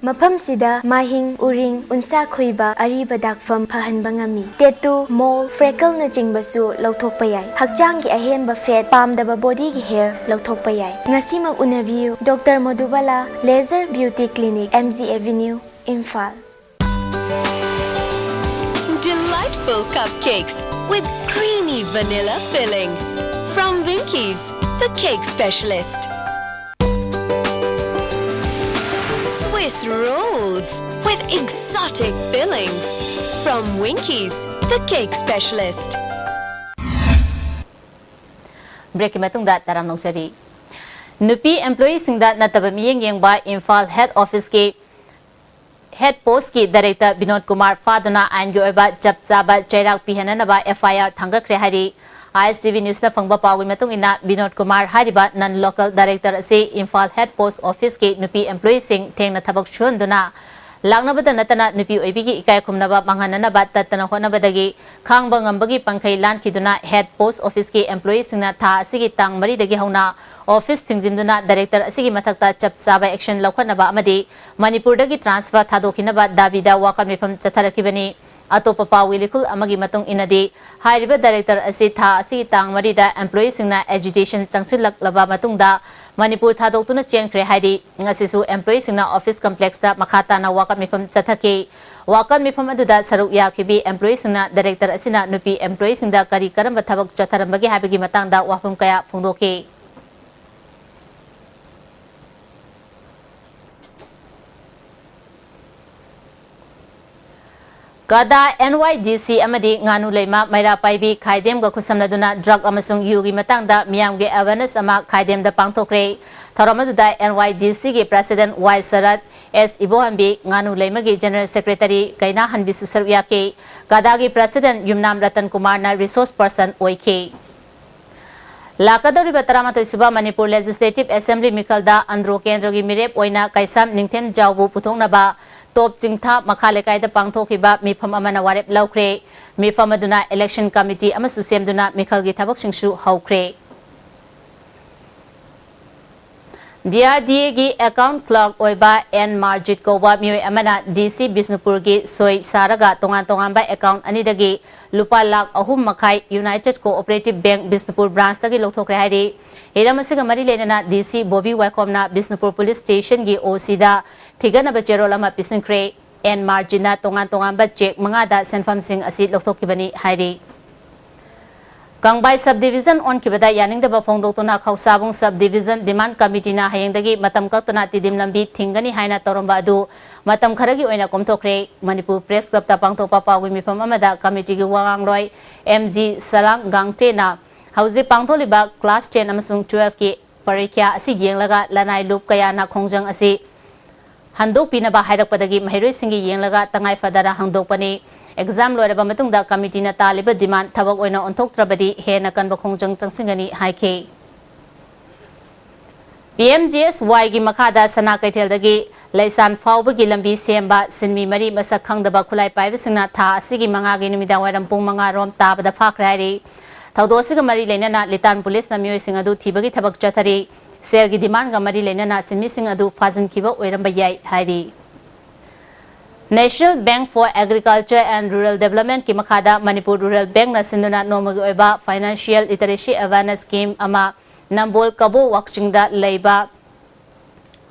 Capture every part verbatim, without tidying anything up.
ꯃꯐꯝꯁꯤꯗ ꯃꯥꯍꯤꯡ, ꯎꯔꯤꯡ, ꯎꯟꯁꯥ ꯈꯨꯏꯕ, ꯑꯔꯤꯕ ꯗꯥꯛꯐꯝ ꯐꯍꯟꯕ ꯉꯝꯃꯤ꯫ Tattoo, mole, freckleꯅꯆꯤꯡꯕꯁꯨ ꯂꯧꯊꯣꯛꯄ ꯌꯥꯏ꯫ ꯍꯛꯆꯥꯡꯒꯤ ꯑꯍꯦꯟꯕ fat, ꯄꯥꯝꯗꯕ bodyꯒꯤ hair ꯂꯧꯊꯣꯛꯄ ꯌꯥꯏ꯫ ꯉꯁꯤꯃꯛ ꯎꯅꯕꯤꯌꯨ, Doctor Madhubala Laser Beauty Clinic, M G Avenue, Imphal. Delightful cupcakes with creamy vanilla filling. From Winkies, the cake specialist. Swiss rolls with exotic fillings. From Winkies, the cake specialist. Breakꯀꯤ ꯃꯇꯨꯡꯗ ꯇꯔꯥꯝꯅ ꯑꯣꯛꯆꯔꯤ꯫ ꯅꯨꯄꯤ employeeꯁꯤꯡꯗ ꯅꯠꯇꯕ ꯃꯤꯠꯌꯦꯡ ꯌꯦꯡꯕ Imphal head officeꯀꯤ head postꯀꯤ director Vinod Kumar ꯐꯥꯗꯨꯅ ꯑꯥꯏꯟꯒꯤ ꯑꯣꯏꯕ ꯆꯞ ꯆꯥꯕ ꯆꯩꯔꯥꯛ ꯄꯤꯍꯟꯅꯅꯕ F I R ꯊꯥꯡꯒꯠꯈ꯭ꯔꯦ ꯍꯥꯏꯔꯤ꯫ I S T V newsꯅ ꯐꯪꯕ ꯄꯥꯎꯒꯤ ꯃꯇꯨꯡ ꯏꯟꯅ, ꯕꯤꯅꯣꯗ ꯀꯨꯃꯥꯔ ꯍꯥꯏꯔꯤꯕ non local director ꯑꯁꯤ ꯏꯝꯐꯥꯜ head post officeꯀꯤ ꯅꯨꯄꯤ employeeꯁꯤꯡ ꯊꯦꯡꯅ ꯊꯕꯛ ꯁꯨꯍꯟꯗꯨꯅ ꯂꯥꯛꯅꯕꯗ ꯅꯠꯇꯅ ꯅꯨꯄꯤ ꯑꯣꯏꯕꯤꯒꯤ ꯏꯀꯥꯏ ꯈꯨꯝꯅꯕ ꯃꯥꯡꯍꯟꯅꯅꯕ ꯇꯠꯇꯅ ꯍꯣꯠꯅꯕꯗꯒꯤ ꯈꯥꯡꯕ ꯉꯝꯕꯒꯤ ꯄꯟꯈꯩ ꯂꯥꯟꯈꯤꯗꯨꯅ head post officeꯀꯤ employeeꯁꯤꯡꯅ ꯊꯥ ꯑꯁꯤꯒꯤ ꯇꯥꯡ ꯃꯔꯤꯗꯒꯤ ꯍꯧꯅ office ꯊꯤꯡꯖꯤꯟꯗꯨꯅ director ꯑꯁꯤꯒꯤ ꯃꯊꯛꯇ ꯆꯞ ꯆꯥꯕ action ꯂꯧꯈꯠꯅꯕ ꯑꯃꯗꯤ ꯃꯅꯤꯄꯨꯔꯗꯒꯤ transfer ꯊꯥꯗꯣꯛꯈꯤꯅꯕ ꯗꯥꯕꯤꯗ ꯋꯥꯀꯠ ꯃꯤꯐꯝ ꯆꯠꯊꯔꯛꯈꯤꯕꯅꯤ꯫ ꯑꯇꯣꯞꯄ ꯄꯥꯎꯒꯤ ꯂꯤꯈꯨꯜ ꯑꯃꯒꯤ ꯃꯇꯨꯡ ꯏꯟꯅꯗꯤ, ꯍꯥꯏꯔꯤꯕ director ꯑꯁꯤ ꯊꯥ ꯑꯁꯤꯒꯤ ꯇꯥꯡ ꯃꯔꯤꯗ employeeꯁꯤꯡꯅ agitation ꯆꯪꯁꯤꯜꯂꯛꯂꯕ ꯃꯇꯨꯡꯗ ꯃꯅꯤꯄꯨꯔ ꯊꯥꯗꯣꯛꯇꯨꯅ ꯆꯦꯟꯈ꯭ꯔꯦ ꯍꯥꯏꯔꯤ꯫ ꯉꯁꯤꯁꯨ employeeꯁꯤꯡꯅ office complexꯇ ꯃꯈꯥ ꯇꯥꯅ ꯋꯥꯀꯠ ꯃꯤꯐꯝ ꯆꯠꯊꯈꯤ꯫ ꯋꯥꯀꯠ ꯃꯤꯐꯝ ꯑꯗꯨꯗ ꯁꯔꯨꯛ ꯌꯥꯈꯤꯕꯤ employeeꯁꯤꯡꯅ director ꯑꯁꯤꯅ ꯅꯨꯄꯤ employeeꯁꯤꯡꯗ ꯀꯔꯤ ꯀꯔꯝꯕ ꯊꯕꯛ ꯆꯠꯊꯔꯝꯕꯒꯦ ꯍꯥꯏꯕꯒꯤ ꯃꯇꯥꯡꯗ ꯋꯥꯐꯝ ꯀꯌꯥ ꯐꯣꯡꯗꯣꯛꯈꯤ꯫ ꯀꯗꯥ N Y D C ꯑꯃꯗꯤ ꯉꯥꯅꯨ ꯂꯩꯃ ꯃꯩꯔꯥ ꯄꯥꯏꯕꯤ ꯈꯥꯏꯗꯦꯝꯒ ꯈꯨꯠꯁꯝꯅꯗꯨꯅ drug ꯑꯃꯁꯨꯡ ꯌꯨꯒꯤ ꯃꯇꯥꯡꯗ ꯃꯤꯌꯥꯝꯒꯤ awareness ꯑꯃ ꯈꯥꯏꯗꯦꯝꯗ ꯄꯥꯡꯊꯣꯛꯈ꯭ꯔꯦ꯫ ꯊꯧꯔꯝ ꯑꯗꯨꯗ N Y D Cꯒꯤ president Y ꯁꯔꯠ, S ꯏꯕꯣꯍꯟꯕꯤ, ꯉꯥꯅꯨ ꯂꯩꯃꯒꯤ general secretary ꯀꯩꯅꯥꯍꯟꯕꯤꯁꯨ ꯁꯔꯨꯛ ꯌꯥꯈꯤ꯫ ꯀꯗꯥꯒꯤ president ꯌꯨꯝꯅꯥꯝ ꯔꯇꯟ ꯀꯨꯃꯥꯔꯅ resource person ꯑꯣꯏꯈꯤ꯫ ꯂꯥꯛꯀꯗꯧꯔꯤꯕ ꯇꯔꯥꯃꯥꯊꯣꯏ ꯁꯨꯕ ꯃꯅꯤꯄꯨꯔ Legislative Assembly ꯃꯤꯈꯜꯗ ꯑꯟꯗ꯭ꯔꯣ ꯀꯦꯟꯗ꯭ꯔꯒꯤ ꯃꯤꯔꯦꯞ ꯑꯣꯏꯅ ꯀꯩꯁꯥꯝ ꯅꯤꯡꯊꯦꯝꯖꯥꯎꯕꯨ ꯄꯨꯊꯣꯛꯅꯕ ꯇꯣꯞ ꯆꯤꯡꯊꯥ ꯃꯈꯥ ꯂꯩꯀꯥꯏꯗ ꯄꯥꯡꯊꯣꯛꯈꯤꯕ ꯃꯤꯐꯝ ꯑꯃꯅ ꯋꯥꯔꯦꯞ ꯂꯧꯈ꯭ꯔꯦ꯫ ꯃꯤꯐꯝ ꯑꯗꯨꯅ election committee ꯑꯃꯁꯨ ꯁꯦꯝꯗꯨꯅ ꯃꯤꯈꯜꯒꯤ ꯊꯕꯛꯁꯤꯡꯁꯨ ꯍꯧꯈ꯭ꯔꯦ꯫ DRDAꯒꯤ account clerk ꯑꯣꯏꯕ ꯑꯦꯟ ꯃꯥꯔꯖꯤꯠ ꯀꯧꯕ ꯃꯤꯑꯣꯏ ꯑꯃꯅ DC ꯕꯤꯁꯅꯨꯄꯨꯔꯒꯤ ꯁꯣꯏ ꯁꯥꯔꯒ ꯇꯣꯉꯥꯟ ꯇꯣꯉꯥꯟꯕ account ꯑꯅꯤꯗꯒꯤ ꯂꯨꯄꯥ ꯂꯥꯈ ꯑꯍꯨꯝ ꯃꯈꯥꯏ United Cooperative Bank ꯕꯤꯁꯅꯨꯄꯨꯔ branchꯇꯒꯤ ꯂꯧꯊꯣꯛꯈ꯭ꯔꯦ ꯍꯥꯏꯔꯤ꯫ ꯍꯤꯔꯝ ꯑꯁꯤꯒ ꯃꯔꯤ ꯂꯩꯅꯅ DC ꯕꯣꯕꯤ ꯋꯥꯏꯈꯣꯝꯅ ꯕꯤꯁꯅꯨꯄꯨꯔ police stationꯒꯤ OCꯗ ꯊꯤꯒꯠꯅꯕ ꯆꯦꯔꯣꯜ ꯑꯃ ꯄꯤꯁꯤꯟꯈ꯭ꯔꯦ꯫ ꯑꯦꯟ ꯃꯥꯔꯖꯤꯠꯅ ꯇꯣꯉꯥꯟ ꯇꯣꯉꯥꯟꯕ cheque ꯃꯉꯥꯗ ꯁꯦꯟꯐꯝꯁꯤꯡ ꯑꯁꯤ ꯂꯧꯊꯣꯛꯈꯤꯕꯅꯤ ꯍꯥꯏꯔꯤ꯫ ꯀꯪꯕꯥꯏ sub division ꯑꯣꯟꯈꯤꯕꯗ ꯌꯥꯅꯤꯡꯗꯕ ꯐꯣꯡꯗꯣꯛꯇꯨꯅ ꯈꯧꯁꯥꯕꯨꯡ sub division demand committeeꯅ ꯍꯌꯦꯡꯗꯒꯤ ꯃꯇꯝ ꯀꯛꯇꯅ ꯇꯤꯗꯤꯝ ꯂꯝꯕꯤ ꯊꯤꯡꯒꯅꯤ ꯍꯥꯏꯅ ꯇꯧꯔꯝꯕ ꯑꯗꯨ ꯃꯇꯝ ꯈꯔꯒꯤ ꯑꯣꯏꯅ ꯀꯣꯝꯊꯣꯛꯈ꯭ꯔꯦ꯫ ꯃꯅꯤꯄꯨꯔ Press Clubꯇ ꯄꯥꯡꯊꯣꯛꯄ ꯄꯥꯎꯒꯤ ꯃꯤꯐꯝ ꯑꯃꯗ committeeꯒꯤ ꯋꯥ ꯉꯥꯡꯂꯣꯏ ꯑꯦꯝ ꯖꯤ ꯁꯂꯥꯡ ꯒꯥꯡꯇꯦꯅ ꯍꯧꯖꯤꯛ ꯄꯥꯡꯊꯣꯛꯂꯤꯕ class ten ꯑꯃꯁꯨꯡ twelveꯀꯤ ꯄꯔꯤꯈ꯭ꯌꯥ ꯑꯁꯤ ꯌꯦꯡꯂꯒ ꯂꯅꯥꯏ ꯂꯨꯞ ꯀꯌꯥꯅ ꯈꯣꯡꯖꯪ ꯑꯁꯤ ꯍꯟꯗꯣꯛꯄꯤꯅꯕ ꯍꯥꯏꯔꯛꯄꯗꯒꯤ ꯃꯍꯩꯔꯣꯏꯁꯤꯡꯒꯤ ꯌꯦꯡꯂꯒ ꯇꯉꯥꯏ ꯐꯗꯅ ꯍꯪꯗꯣꯛꯄꯅꯤ꯫ Exam ꯂꯣꯏꯔꯕ ꯃꯇꯨꯡꯗ committeeꯅ ꯇꯥꯜꯂꯤꯕ demand ꯊꯕꯛ ꯑꯣꯏꯅ ꯑꯣꯟꯊꯣꯛꯇ꯭ꯔꯕꯗꯤ ꯍꯦꯟꯅ ꯀꯟꯕ ꯈꯣꯡꯖꯪ ꯆꯪꯁꯤꯟꯒꯅꯤ ꯍꯥꯏꯈꯤ꯫ PMGSYꯒꯤ ꯃꯈꯥꯗ ꯁꯅꯥ ꯀꯩꯊꯦꯜꯗꯒꯤ ꯂꯩꯁꯥꯟ ꯐꯥꯎꯕꯒꯤ ꯂꯝꯕꯤ ꯁꯦꯝꯕ ꯁꯤꯟꯃꯤ ꯃꯔꯤ ꯃꯁꯛ ꯈꯪꯗꯕ ꯈꯨꯠꯂꯥꯏ ꯄꯥꯏꯕꯁꯤꯡꯅ ꯊꯥ ꯑꯁꯤꯒꯤ ꯃꯉꯥꯒꯤ ꯅꯨꯃꯤꯗꯥꯡꯋꯥꯏꯔꯝ ꯄꯨꯡ ꯃꯉꯥ ꯔꯣꯝ ꯇꯥꯕꯗ ꯐꯥꯈ꯭ꯔꯦ ꯍꯥꯏꯔꯤ꯫ ꯊꯧꯗꯣꯛ ꯑꯁꯤꯒ ꯃꯔꯤ ꯂꯩꯅꯅ ꯂꯤꯇꯥꯟ policeꯅ ꯃꯤꯑꯣꯏꯁꯤꯡ ꯑꯗꯨ ꯊꯤꯕꯒꯤ ꯊꯕꯛ ꯆꯠꯊꯔꯤ꯫ ꯁꯦꯜꯒꯤ demandꯒ ꯃꯔꯤ ꯂꯩꯅꯅ ꯁꯤꯟꯃꯤꯁꯤꯡ ꯑꯗꯨ ꯐꯥꯖꯤꯟꯈꯤꯕ ꯑꯣꯏꯔꯝꯕ ꯌꯥꯏ ꯍꯥꯏꯔꯤ꯫ National Bank for Agriculture and Rural Developmentꯀꯤ ꯃꯈꯥꯗ ꯃꯅꯤꯄꯨꯔ Rural Bankꯅ ꯁꯤꯟꯗꯨꯅ ꯅꯣꯡꯃꯒꯤ ꯑꯣꯏꯕ financial literacy awareness camp ꯑꯃ ꯅꯝꯕꯣꯜ ꯀꯕꯣ ꯋꯥꯛꯆꯤꯡꯗ ꯂꯩꯕ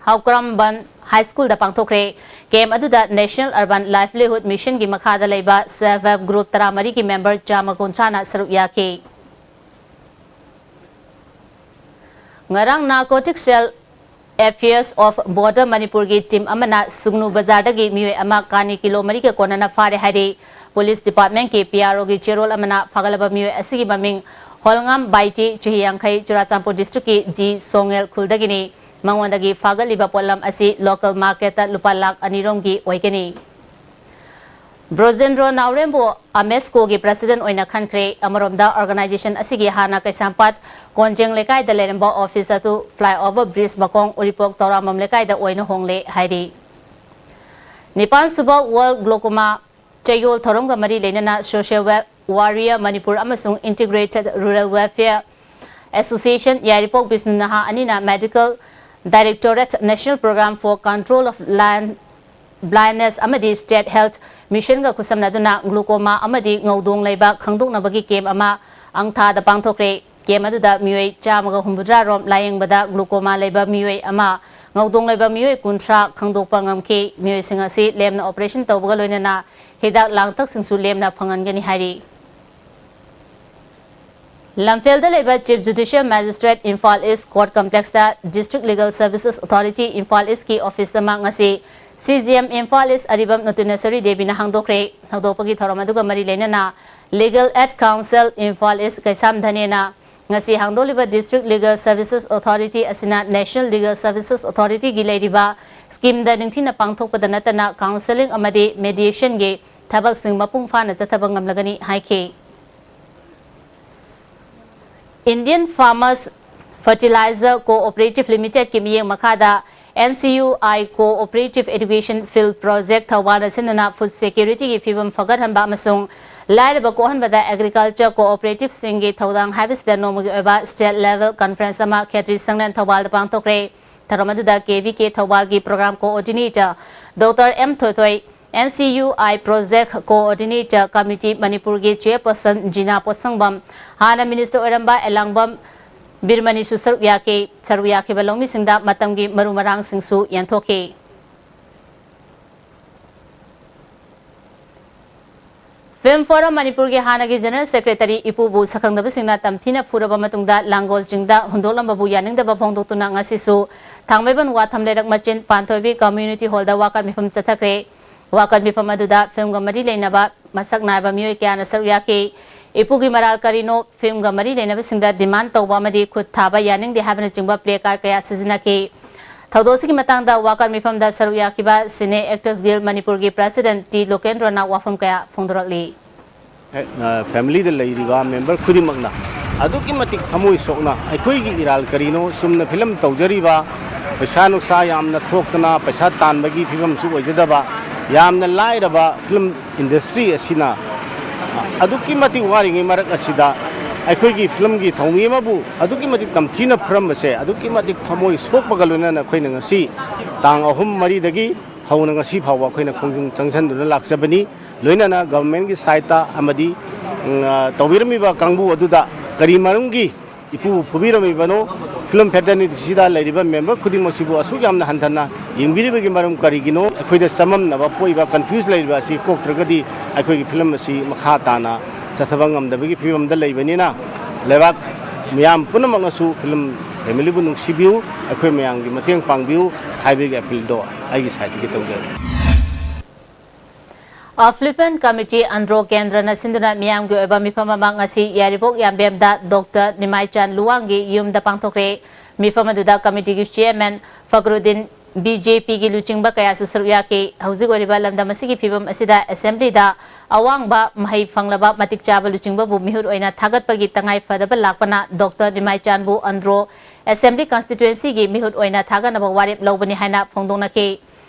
ꯍꯧꯀ꯭ꯔꯝꯕꯟ High Schoolꯗ ꯄꯥꯡꯊꯣꯛꯈ꯭ꯔꯦ꯫ Camp ꯑꯗꯨꯗ National Urban Livelihood Missionꯒꯤ ꯃꯈꯥꯗ ꯂꯩꯕ Self Help Group ꯇꯔꯥꯃꯔꯤꯒꯤ member ꯆꯥꯝꯃ ꯀꯨꯟꯊ꯭ꯔꯥꯅ ꯁꯔꯨꯛ ꯌꯥꯈꯤ꯫ ꯉꯔꯥꯡ Narcotic Cell Affairs of Border ꯃꯅꯤꯄꯨꯔꯒꯤ team ꯑꯃꯅ ꯁꯨꯒꯅꯨ ꯕꯖꯥꯔꯗꯒꯤ ꯃꯤꯑꯣꯏ ꯑꯃ ꯀꯥꯅꯤ ꯀꯤꯂꯣ ꯃꯔꯤꯒ ꯀꯣꯟꯅꯅ ꯐꯥꯔꯦ ꯍꯥꯏꯔꯤ꯫ Police Departmentꯀꯤ PROꯒꯤ ꯆꯦꯔꯣꯜ ꯑꯃꯅ ꯐꯥꯒꯠꯂꯕ ꯃꯤꯑꯣꯏ ꯑꯁꯤꯒꯤ ꯃꯃꯤꯡ ꯍꯣꯜꯉꯥꯝ ꯕꯥꯏꯇꯤ, ꯆꯍꯤ ꯌꯥꯡꯈꯩ, ꯆꯨꯔꯥꯆꯥꯟꯄꯨꯔ districtꯀꯤ ꯖꯤ ꯁꯣꯉꯦꯜ ꯈꯨꯜꯗꯒꯤꯅꯤ꯫ ꯃꯉꯣꯟꯗꯒꯤ ꯐꯥꯒꯠꯂꯤꯕ ꯄꯣꯠꯂꯝ ꯑꯁꯤ local marketꯇ ꯂꯨꯄꯥ ꯂꯥꯈ ꯑꯅꯤ ꯔꯣꯝꯒꯤ ꯑꯣꯏꯒꯅꯤ꯫ ꯕ꯭ꯔꯣꯖꯦꯟꯗ꯭ꯔꯣ ꯅꯥꯎꯔꯦꯝꯕꯨ AMESCOꯒꯤ president ꯑꯣꯏꯅ ꯈꯟꯈ꯭ꯔꯦ꯫ ꯑꯃꯔꯣꯝꯗ, organization ꯑꯁꯤꯒꯤ ꯍꯥꯟꯅ ꯀꯩꯁꯥꯝꯄꯥꯠ ꯀꯣꯟꯖꯦꯡ ꯂꯩꯀꯥꯏꯗ ꯂꯩꯔꯝꯕ office ꯑꯗꯨ flyover bridge ꯃꯈꯣꯡ ꯎꯔꯤꯄꯣꯛ ꯇꯧꯔꯥꯝꯕꯝ ꯂꯩꯀꯥꯏꯗ ꯑꯣꯏꯅ ꯍꯣꯡꯂꯦ ꯍꯥꯏꯔꯤ꯫ ꯅꯤꯄꯥꯟ ꯁꯨꯕ World Glaucoma ꯆꯌꯣꯜ ꯊꯧꯔꯝꯒ ꯃꯔꯤ ꯂꯩꯅꯅ Social Wel-, Warrior Manipur ꯑꯃꯁꯨꯡ Integrated Rural Welfare Association ꯌꯥꯏꯔꯤꯄꯣꯛ ꯕꯤꯁꯅꯨ ꯅꯍꯥ ꯑꯅꯤꯅ medical Directorate National Program for Control of Blind- Blindness ꯑꯃꯗꯤ State Health Missionꯒ ꯈꯨꯠꯁꯝꯅꯗꯨꯅ glaucoma ꯑꯃꯗꯤ ꯉꯧꯗꯣꯡ ꯂꯩꯕ ꯈꯪꯗꯣꯛꯅꯕꯒꯤ camp ꯑꯃ ꯑꯪꯊꯥꯗ ꯄꯥꯡꯊꯣꯛꯈ꯭ꯔꯦ꯫ Camp ꯑꯗꯨꯗ ꯃꯤꯑꯣꯏ ꯆꯥꯝꯃꯒ ꯍꯨꯝꯐꯨꯇꯔꯥ ꯔꯣꯝ ꯂꯥꯌꯦꯡꯕꯗ glaucoma ꯂꯩꯕ ꯃꯤꯑꯣꯏ ꯑꯃ, ꯉꯧꯗꯣꯡ ꯂꯩꯕ ꯃꯤꯑꯣꯏ ꯀꯨꯟꯊ꯭ꯔꯥ ꯈꯪꯗꯣꯛꯄ ꯉꯝꯈꯤ꯫ ꯃꯤꯑꯣꯏꯁꯤꯡ ꯑꯁꯤ ꯂꯦꯝꯅ operation ꯇꯧꯕꯒ ꯂꯣꯏꯅꯅ ꯍꯤꯗꯥꯛ ꯂꯥꯡꯊꯛꯁꯤꯡꯁꯨ ꯂꯦꯝꯅ ꯐꯪꯍꯟꯒꯅꯤ ꯍꯥꯏꯔꯤ꯫ ꯂꯝꯐꯦꯜꯗ ꯂꯩꯕ Chief Judicial Magistrate Imphal East Court Complexꯇ District Legal Services Authority Imphal Eastꯀꯤ office ꯑꯃ ꯉꯁꯤ C J M Imphal East ꯑꯔꯤꯕꯝ ꯅꯣꯇꯤꯅꯦꯁꯣꯔꯤ ꯗꯦꯕꯤꯅ ꯍꯥꯡꯗꯣꯛꯈ꯭ꯔꯦ꯫ ꯍꯧꯗꯣꯛꯄꯒꯤ ꯊꯧꯔꯝ ꯑꯗꯨꯒ ꯃꯔꯤ ꯂꯩꯅꯅ Legal Aid Council Imphal East ꯀꯩꯁꯥꯝ ꯙꯅꯦꯅ ꯉꯁꯤ ꯍꯥꯡꯗꯣꯛꯂꯤꯕ District Legal Services Authority ꯑꯁꯤꯅ National Legal Services Authorityꯒꯤ ꯂꯩꯔꯤꯕ schemeꯗ ꯅꯤꯡꯊꯤꯅ ꯄꯥꯡꯊꯣꯛꯄꯗ ꯅꯠꯇꯅ counselling ꯑꯃꯗꯤ mediationꯒꯤ ꯊꯕꯛꯁꯤꯡ ꯃꯄꯨꯡ ꯐꯥꯅ ꯆꯠꯊꯕ ꯉꯝꯂꯒꯅꯤ ꯍꯥꯏꯈꯤ꯫ Indian Farmers Fertilizer Cooperative Limitedꯀꯤ ꯃꯤꯠꯌꯦꯡ ꯃꯈꯥꯗ N C U I Cooperative Education Field Project ꯊꯧꯕꯥꯜꯅ ꯁꯤꯟꯗꯨꯅ food securityꯒꯤ ꯐꯤꯕꯝ ꯐꯒꯠꯍꯟꯕ ꯑꯃꯁꯨꯡ ꯂꯥꯏꯔꯕ ꯀꯣꯛꯍꯟꯕꯗ agriculture cooperativeꯁꯤꯡꯒꯤ ꯊꯧꯗꯥꯡ ꯍꯥꯏꯕꯁꯤꯗ ꯅꯣꯡꯃꯒꯤ ꯑꯣꯏꯕ state level conference ꯑꯃ ꯈꯦꯇ꯭ꯔꯤ ꯁꯪꯂꯦꯟ ꯊꯧꯕꯥꯜꯗ ꯄꯥꯡꯊꯣꯛꯈ꯭ꯔꯦ꯫ ꯊꯧꯔꯝ ꯑꯗꯨꯗ K V K ꯊꯧꯕꯥꯜꯒꯤ program coordinator Doctor M ꯊꯣꯏꯊꯣꯏ, N C U I Project Coordinator Committee ꯃꯅꯤꯄꯨꯔꯒꯤ chairperson ꯖꯤꯅꯥ ꯄꯣꯠꯁꯪꯕꯝ, ꯍꯥꯟꯅ minister ꯑꯣꯏꯔꯝꯕ ꯑꯦꯂꯥꯡꯕꯝ ꯕꯤꯔꯃꯅꯤꯁꯨ ꯁꯔꯨꯛ ꯌꯥꯈꯤ꯫ ꯁꯔꯨꯛ ꯌꯥꯈꯤꯕ ꯂꯧꯃꯤꯁꯤꯡꯗ ꯃꯇꯝꯒꯤ ꯃꯔꯨ ꯃꯔꯥꯡꯁꯤꯡꯁꯨ ꯌꯦꯟꯊꯣꯛꯈꯤ꯫ Film Forum ꯃꯅꯤꯄꯨꯔꯒꯤ ꯍꯥꯟꯅꯒꯤ General Secretary ꯏꯄꯨꯕꯨ ꯁꯛꯈꯪꯗꯕꯁꯤꯡꯅ ꯇꯝꯊꯤꯅ ꯐꯨꯔꯕ ꯃꯇꯨꯡꯗ ꯂꯥꯡꯒꯣꯜ ꯆꯤꯡꯗ ꯍꯨꯟꯗꯣꯛꯂꯝꯕꯕꯨ ꯌꯥꯅꯤꯡꯗꯕ ꯐꯣꯡꯗꯣꯛꯇꯨꯅ ꯉꯁꯤꯁꯨ ꯊꯥꯡꯃꯩꯕꯟ ꯋꯥꯊꯝ ꯂꯩꯔꯛ ꯃꯆꯤꯟ ꯄꯥꯟꯊꯣꯏꯕꯤ community hallꯗ ꯋꯥꯀꯠ ꯃꯤꯐꯝ ꯆꯠꯊꯈ꯭ꯔꯦ꯫ ꯋꯥꯀꯠ ꯃꯤꯐꯝ ꯑꯗꯨꯗ filmꯒ ꯃꯔꯤ ꯂꯩꯅꯕ ꯃꯁꯛ ꯅꯥꯏꯕ ꯃꯤꯑꯣꯏ ꯀꯌꯥꯅ ꯁꯔꯨꯛ ꯌꯥꯈꯤ꯫ ꯏꯄꯨꯒꯤ ꯃꯔꯥꯜ ꯀꯔꯤꯅꯣ, filmꯒ ꯃꯔꯤ ꯂꯩꯅꯕꯁꯤꯡꯗ demand ꯇꯧꯕ ꯑꯃꯗꯤ ꯈꯨꯠ ꯊꯥꯕ ꯌꯥꯅꯤꯡꯗꯦ ꯍꯥꯏꯕꯅꯆꯤꯡꯕ placard ꯀꯌꯥ ꯁꯤꯖꯤꯟꯅꯈꯤ꯫ ꯊꯧꯗꯣꯛ ꯑꯁꯤꯒꯤ ꯃꯇꯥꯡꯗ ꯋꯥꯀꯠ ꯃꯤꯐꯝꯗ ꯁꯔꯨꯛ ꯌꯥꯈꯤꯕ Cine Actors Guild ꯃꯅꯤꯄꯨꯔꯒꯤ president ꯇꯤ ꯂꯣꯀꯦꯟꯗ꯭ꯔꯣꯅ ꯋꯥꯐꯝ ꯀꯌꯥ ꯐꯣꯡꯗꯣꯔꯛꯂꯤ꯫ ꯑ, familyꯗ ꯂꯩꯔꯤꯕ member ꯈꯨꯗꯤꯡꯃꯛꯅ ꯑꯗꯨꯛꯀꯤ ꯃꯇꯤꯛ ꯊꯃꯣꯏ ꯁꯣꯛꯅ ꯑꯩꯈꯣꯏꯒꯤ ꯏꯔꯥꯜ ꯀꯔꯤꯅꯣ, ꯆꯨꯝꯅ film ꯇꯧꯖꯔꯤꯕ, ꯄꯩꯁꯥ ꯅꯨꯡꯁꯥ ꯌꯥꯝꯅ ꯊꯣꯛꯇꯅ ꯄꯩꯁꯥ ꯇꯥꯟꯕꯒꯤ ꯐꯤꯕꯝꯁꯨ ꯑꯣꯏꯖꯗꯕ, ꯌꯥꯝꯅ ꯂꯥꯏꯔꯕ film industry ꯑꯁꯤꯅ ꯑꯗꯨꯛꯀꯤ ꯃꯇꯤꯛ ꯋꯥꯔꯤꯉꯩ ꯃꯔꯛ ꯑꯁꯤꯗ ꯑꯩꯈꯣꯏꯒꯤ ꯐꯤꯂꯝꯒꯤ ꯊꯧꯃꯤ ꯑꯃꯕꯨ ꯑꯗꯨꯛꯀꯤ ꯃꯇꯤꯛ ꯇꯝꯊꯤꯅ ꯐꯨꯔꯝꯕꯁꯦ ꯑꯗꯨꯛꯀꯤ ꯃꯇꯤꯛ ꯊꯃꯣꯏ ꯁꯣꯛꯄꯒ ꯂꯣꯏꯅꯅ ꯑꯩꯈꯣꯏꯅ ꯉꯁꯤ ꯇꯥꯡ ꯑꯍꯨꯝ ꯃꯔꯤꯗꯒꯤ ꯍꯧꯅ ꯉꯁꯤ ꯐꯥꯎꯕ ꯑꯩꯈꯣꯏꯅ ꯈꯣꯡꯖꯪ ꯆꯪꯁꯤꯟꯗꯨꯅ ꯂꯥꯛꯆꯕꯅꯤ꯫ ꯂꯣꯏꯅꯅ ꯒꯚꯔꯟꯃꯦꯟꯒꯤ ꯁꯥꯏꯠꯇ ꯑꯃꯗꯤ ꯎꯝ, ꯑ, ꯇꯧꯕꯤꯔꯝꯃꯤꯕ ꯀꯥꯡꯕꯨ ꯑꯗꯨꯗ ꯀꯔꯤ ꯃꯔꯝꯒꯤ ꯏꯄꯨꯕꯨ ꯐꯨꯕꯤꯔꯝꯃꯤꯕꯅꯣ? ꯐꯤꯂꯝ ꯐꯦꯇꯔꯅꯤꯇꯤꯁꯤꯗ ꯂꯩꯔꯤꯕ ꯃꯦꯝꯕꯔ ꯈꯨꯗꯤꯡꯃꯛꯁꯤꯕꯨ ꯑꯁꯨꯛ ꯌꯥꯝꯅ ꯍꯟꯊꯅ ꯌꯦꯡꯕꯤꯔꯤꯕꯒꯤ ꯃꯔꯝ ꯀꯔꯤꯒꯤꯅꯣ? ꯑꯩꯈꯣꯏꯗ ꯆꯃꯝꯅꯕ ꯄꯣꯛꯏꯕ, ꯀꯟꯐ꯭ꯌꯨꯁ ꯂꯩꯔꯤꯕ ꯑꯁꯤ ꯀꯣꯛꯇ꯭ꯔꯒꯗꯤ ꯑꯩꯈꯣꯏꯒꯤ ꯐꯤꯂꯝ ꯑꯁꯤ ꯃꯈꯥ ꯇꯥꯅ ꯆꯠꯊꯕ ꯉꯝꯗꯕꯒꯤ ꯐꯤꯕꯝꯗ ꯂꯩꯕꯅꯤꯅ ꯂꯩꯕꯥꯛ ꯃꯤꯌꯥꯝ ꯄꯨꯝꯅꯃꯛꯅꯁꯨ ꯐꯤꯂꯝ ꯐꯦꯃꯤꯂꯤꯕꯨ ꯅꯨꯡꯁꯤꯕꯤꯌꯨ, ꯑꯩꯈꯣꯏ ꯃꯌꯥꯝꯒꯤ ꯃꯇꯦꯡ ꯄꯥꯡꯕꯤꯌꯨ ꯍꯥꯏꯕꯒꯤ ꯑꯄꯤꯜꯗꯣ ꯑꯩꯒꯤ ꯁꯥꯏꯠꯇꯒꯤ ꯇꯧꯖꯔꯤ꯫ ꯑꯐ꯭ꯂꯤꯄꯟ ꯀꯃꯤꯇꯤ ꯑꯟꯗ꯭ꯔꯣ ꯀꯦꯟꯗ꯭ꯔꯅ ꯁꯤꯟꯗꯨꯅ ꯃꯤꯌꯥꯝꯒꯤ ꯑꯣꯏꯕ ꯃꯤꯐꯝ ꯑꯃ ꯉꯁꯤ ꯌꯥꯏꯔꯤꯄꯣꯛ ꯌꯥꯝꯕꯦꯝꯗ ꯗꯣꯛꯇꯔ ꯅꯤꯃꯥꯏꯆꯥꯟ ꯂꯨꯋꯥꯡꯒꯤ ꯌꯨꯝꯗ ꯄꯥꯡꯊꯣꯛꯈ꯭ꯔꯦ꯫ ꯃꯤꯐꯝ ꯑꯗꯨꯗ ꯀꯃꯤꯇꯤꯒꯤ ꯆꯤꯌꯔꯃꯦꯟ ꯐꯀꯔꯨꯗꯤꯟ, ꯕꯤ ꯖꯦ ꯄꯤꯒꯤ ꯂꯨꯆꯤꯡꯕ ꯀꯌꯥꯁꯨ ꯁꯔꯨꯛ ꯌꯥꯈꯤ꯫ ꯍꯧꯖꯤꯛ ꯑꯣꯏꯔꯤꯕ ꯂꯝꯗꯝ ꯑꯁꯤꯒꯤ ꯐꯤꯕꯝ ꯑꯁꯤꯗ ꯑꯦꯁꯦꯝꯕ꯭ꯂꯤꯗ ꯑꯋꯥꯡꯕ ꯃꯍꯩ ꯐꯪꯂꯕ ꯃꯇꯤꯛ ꯆꯥꯕ ꯂꯨꯆꯤꯡꯕꯕꯨ ꯃꯤꯍꯨꯠ ꯑꯣꯏꯅ ꯊꯥꯒꯠꯄꯒꯤ ꯇꯉꯥꯏ ꯐꯗꯕ ꯂꯥꯛꯄꯅ ꯗꯣꯛꯇꯔ ꯅꯤꯃꯥꯏꯆꯥꯟꯕꯨ ꯑꯟꯗ꯭ꯔꯣ ꯑꯦꯁꯦꯝꯕ꯭ꯂꯤ ꯀꯟꯁꯇꯤꯇ꯭ꯋꯦꯟꯁꯤꯒꯤ ꯃꯤꯍꯨꯠ ꯑꯣꯏꯅ ꯊꯥꯒꯠꯅꯕ ꯋꯥꯔꯦꯞ ꯂꯧꯕꯅꯤ ꯍꯥꯏꯅ ꯐꯣꯡꯗꯣꯛꯅꯈꯤ꯫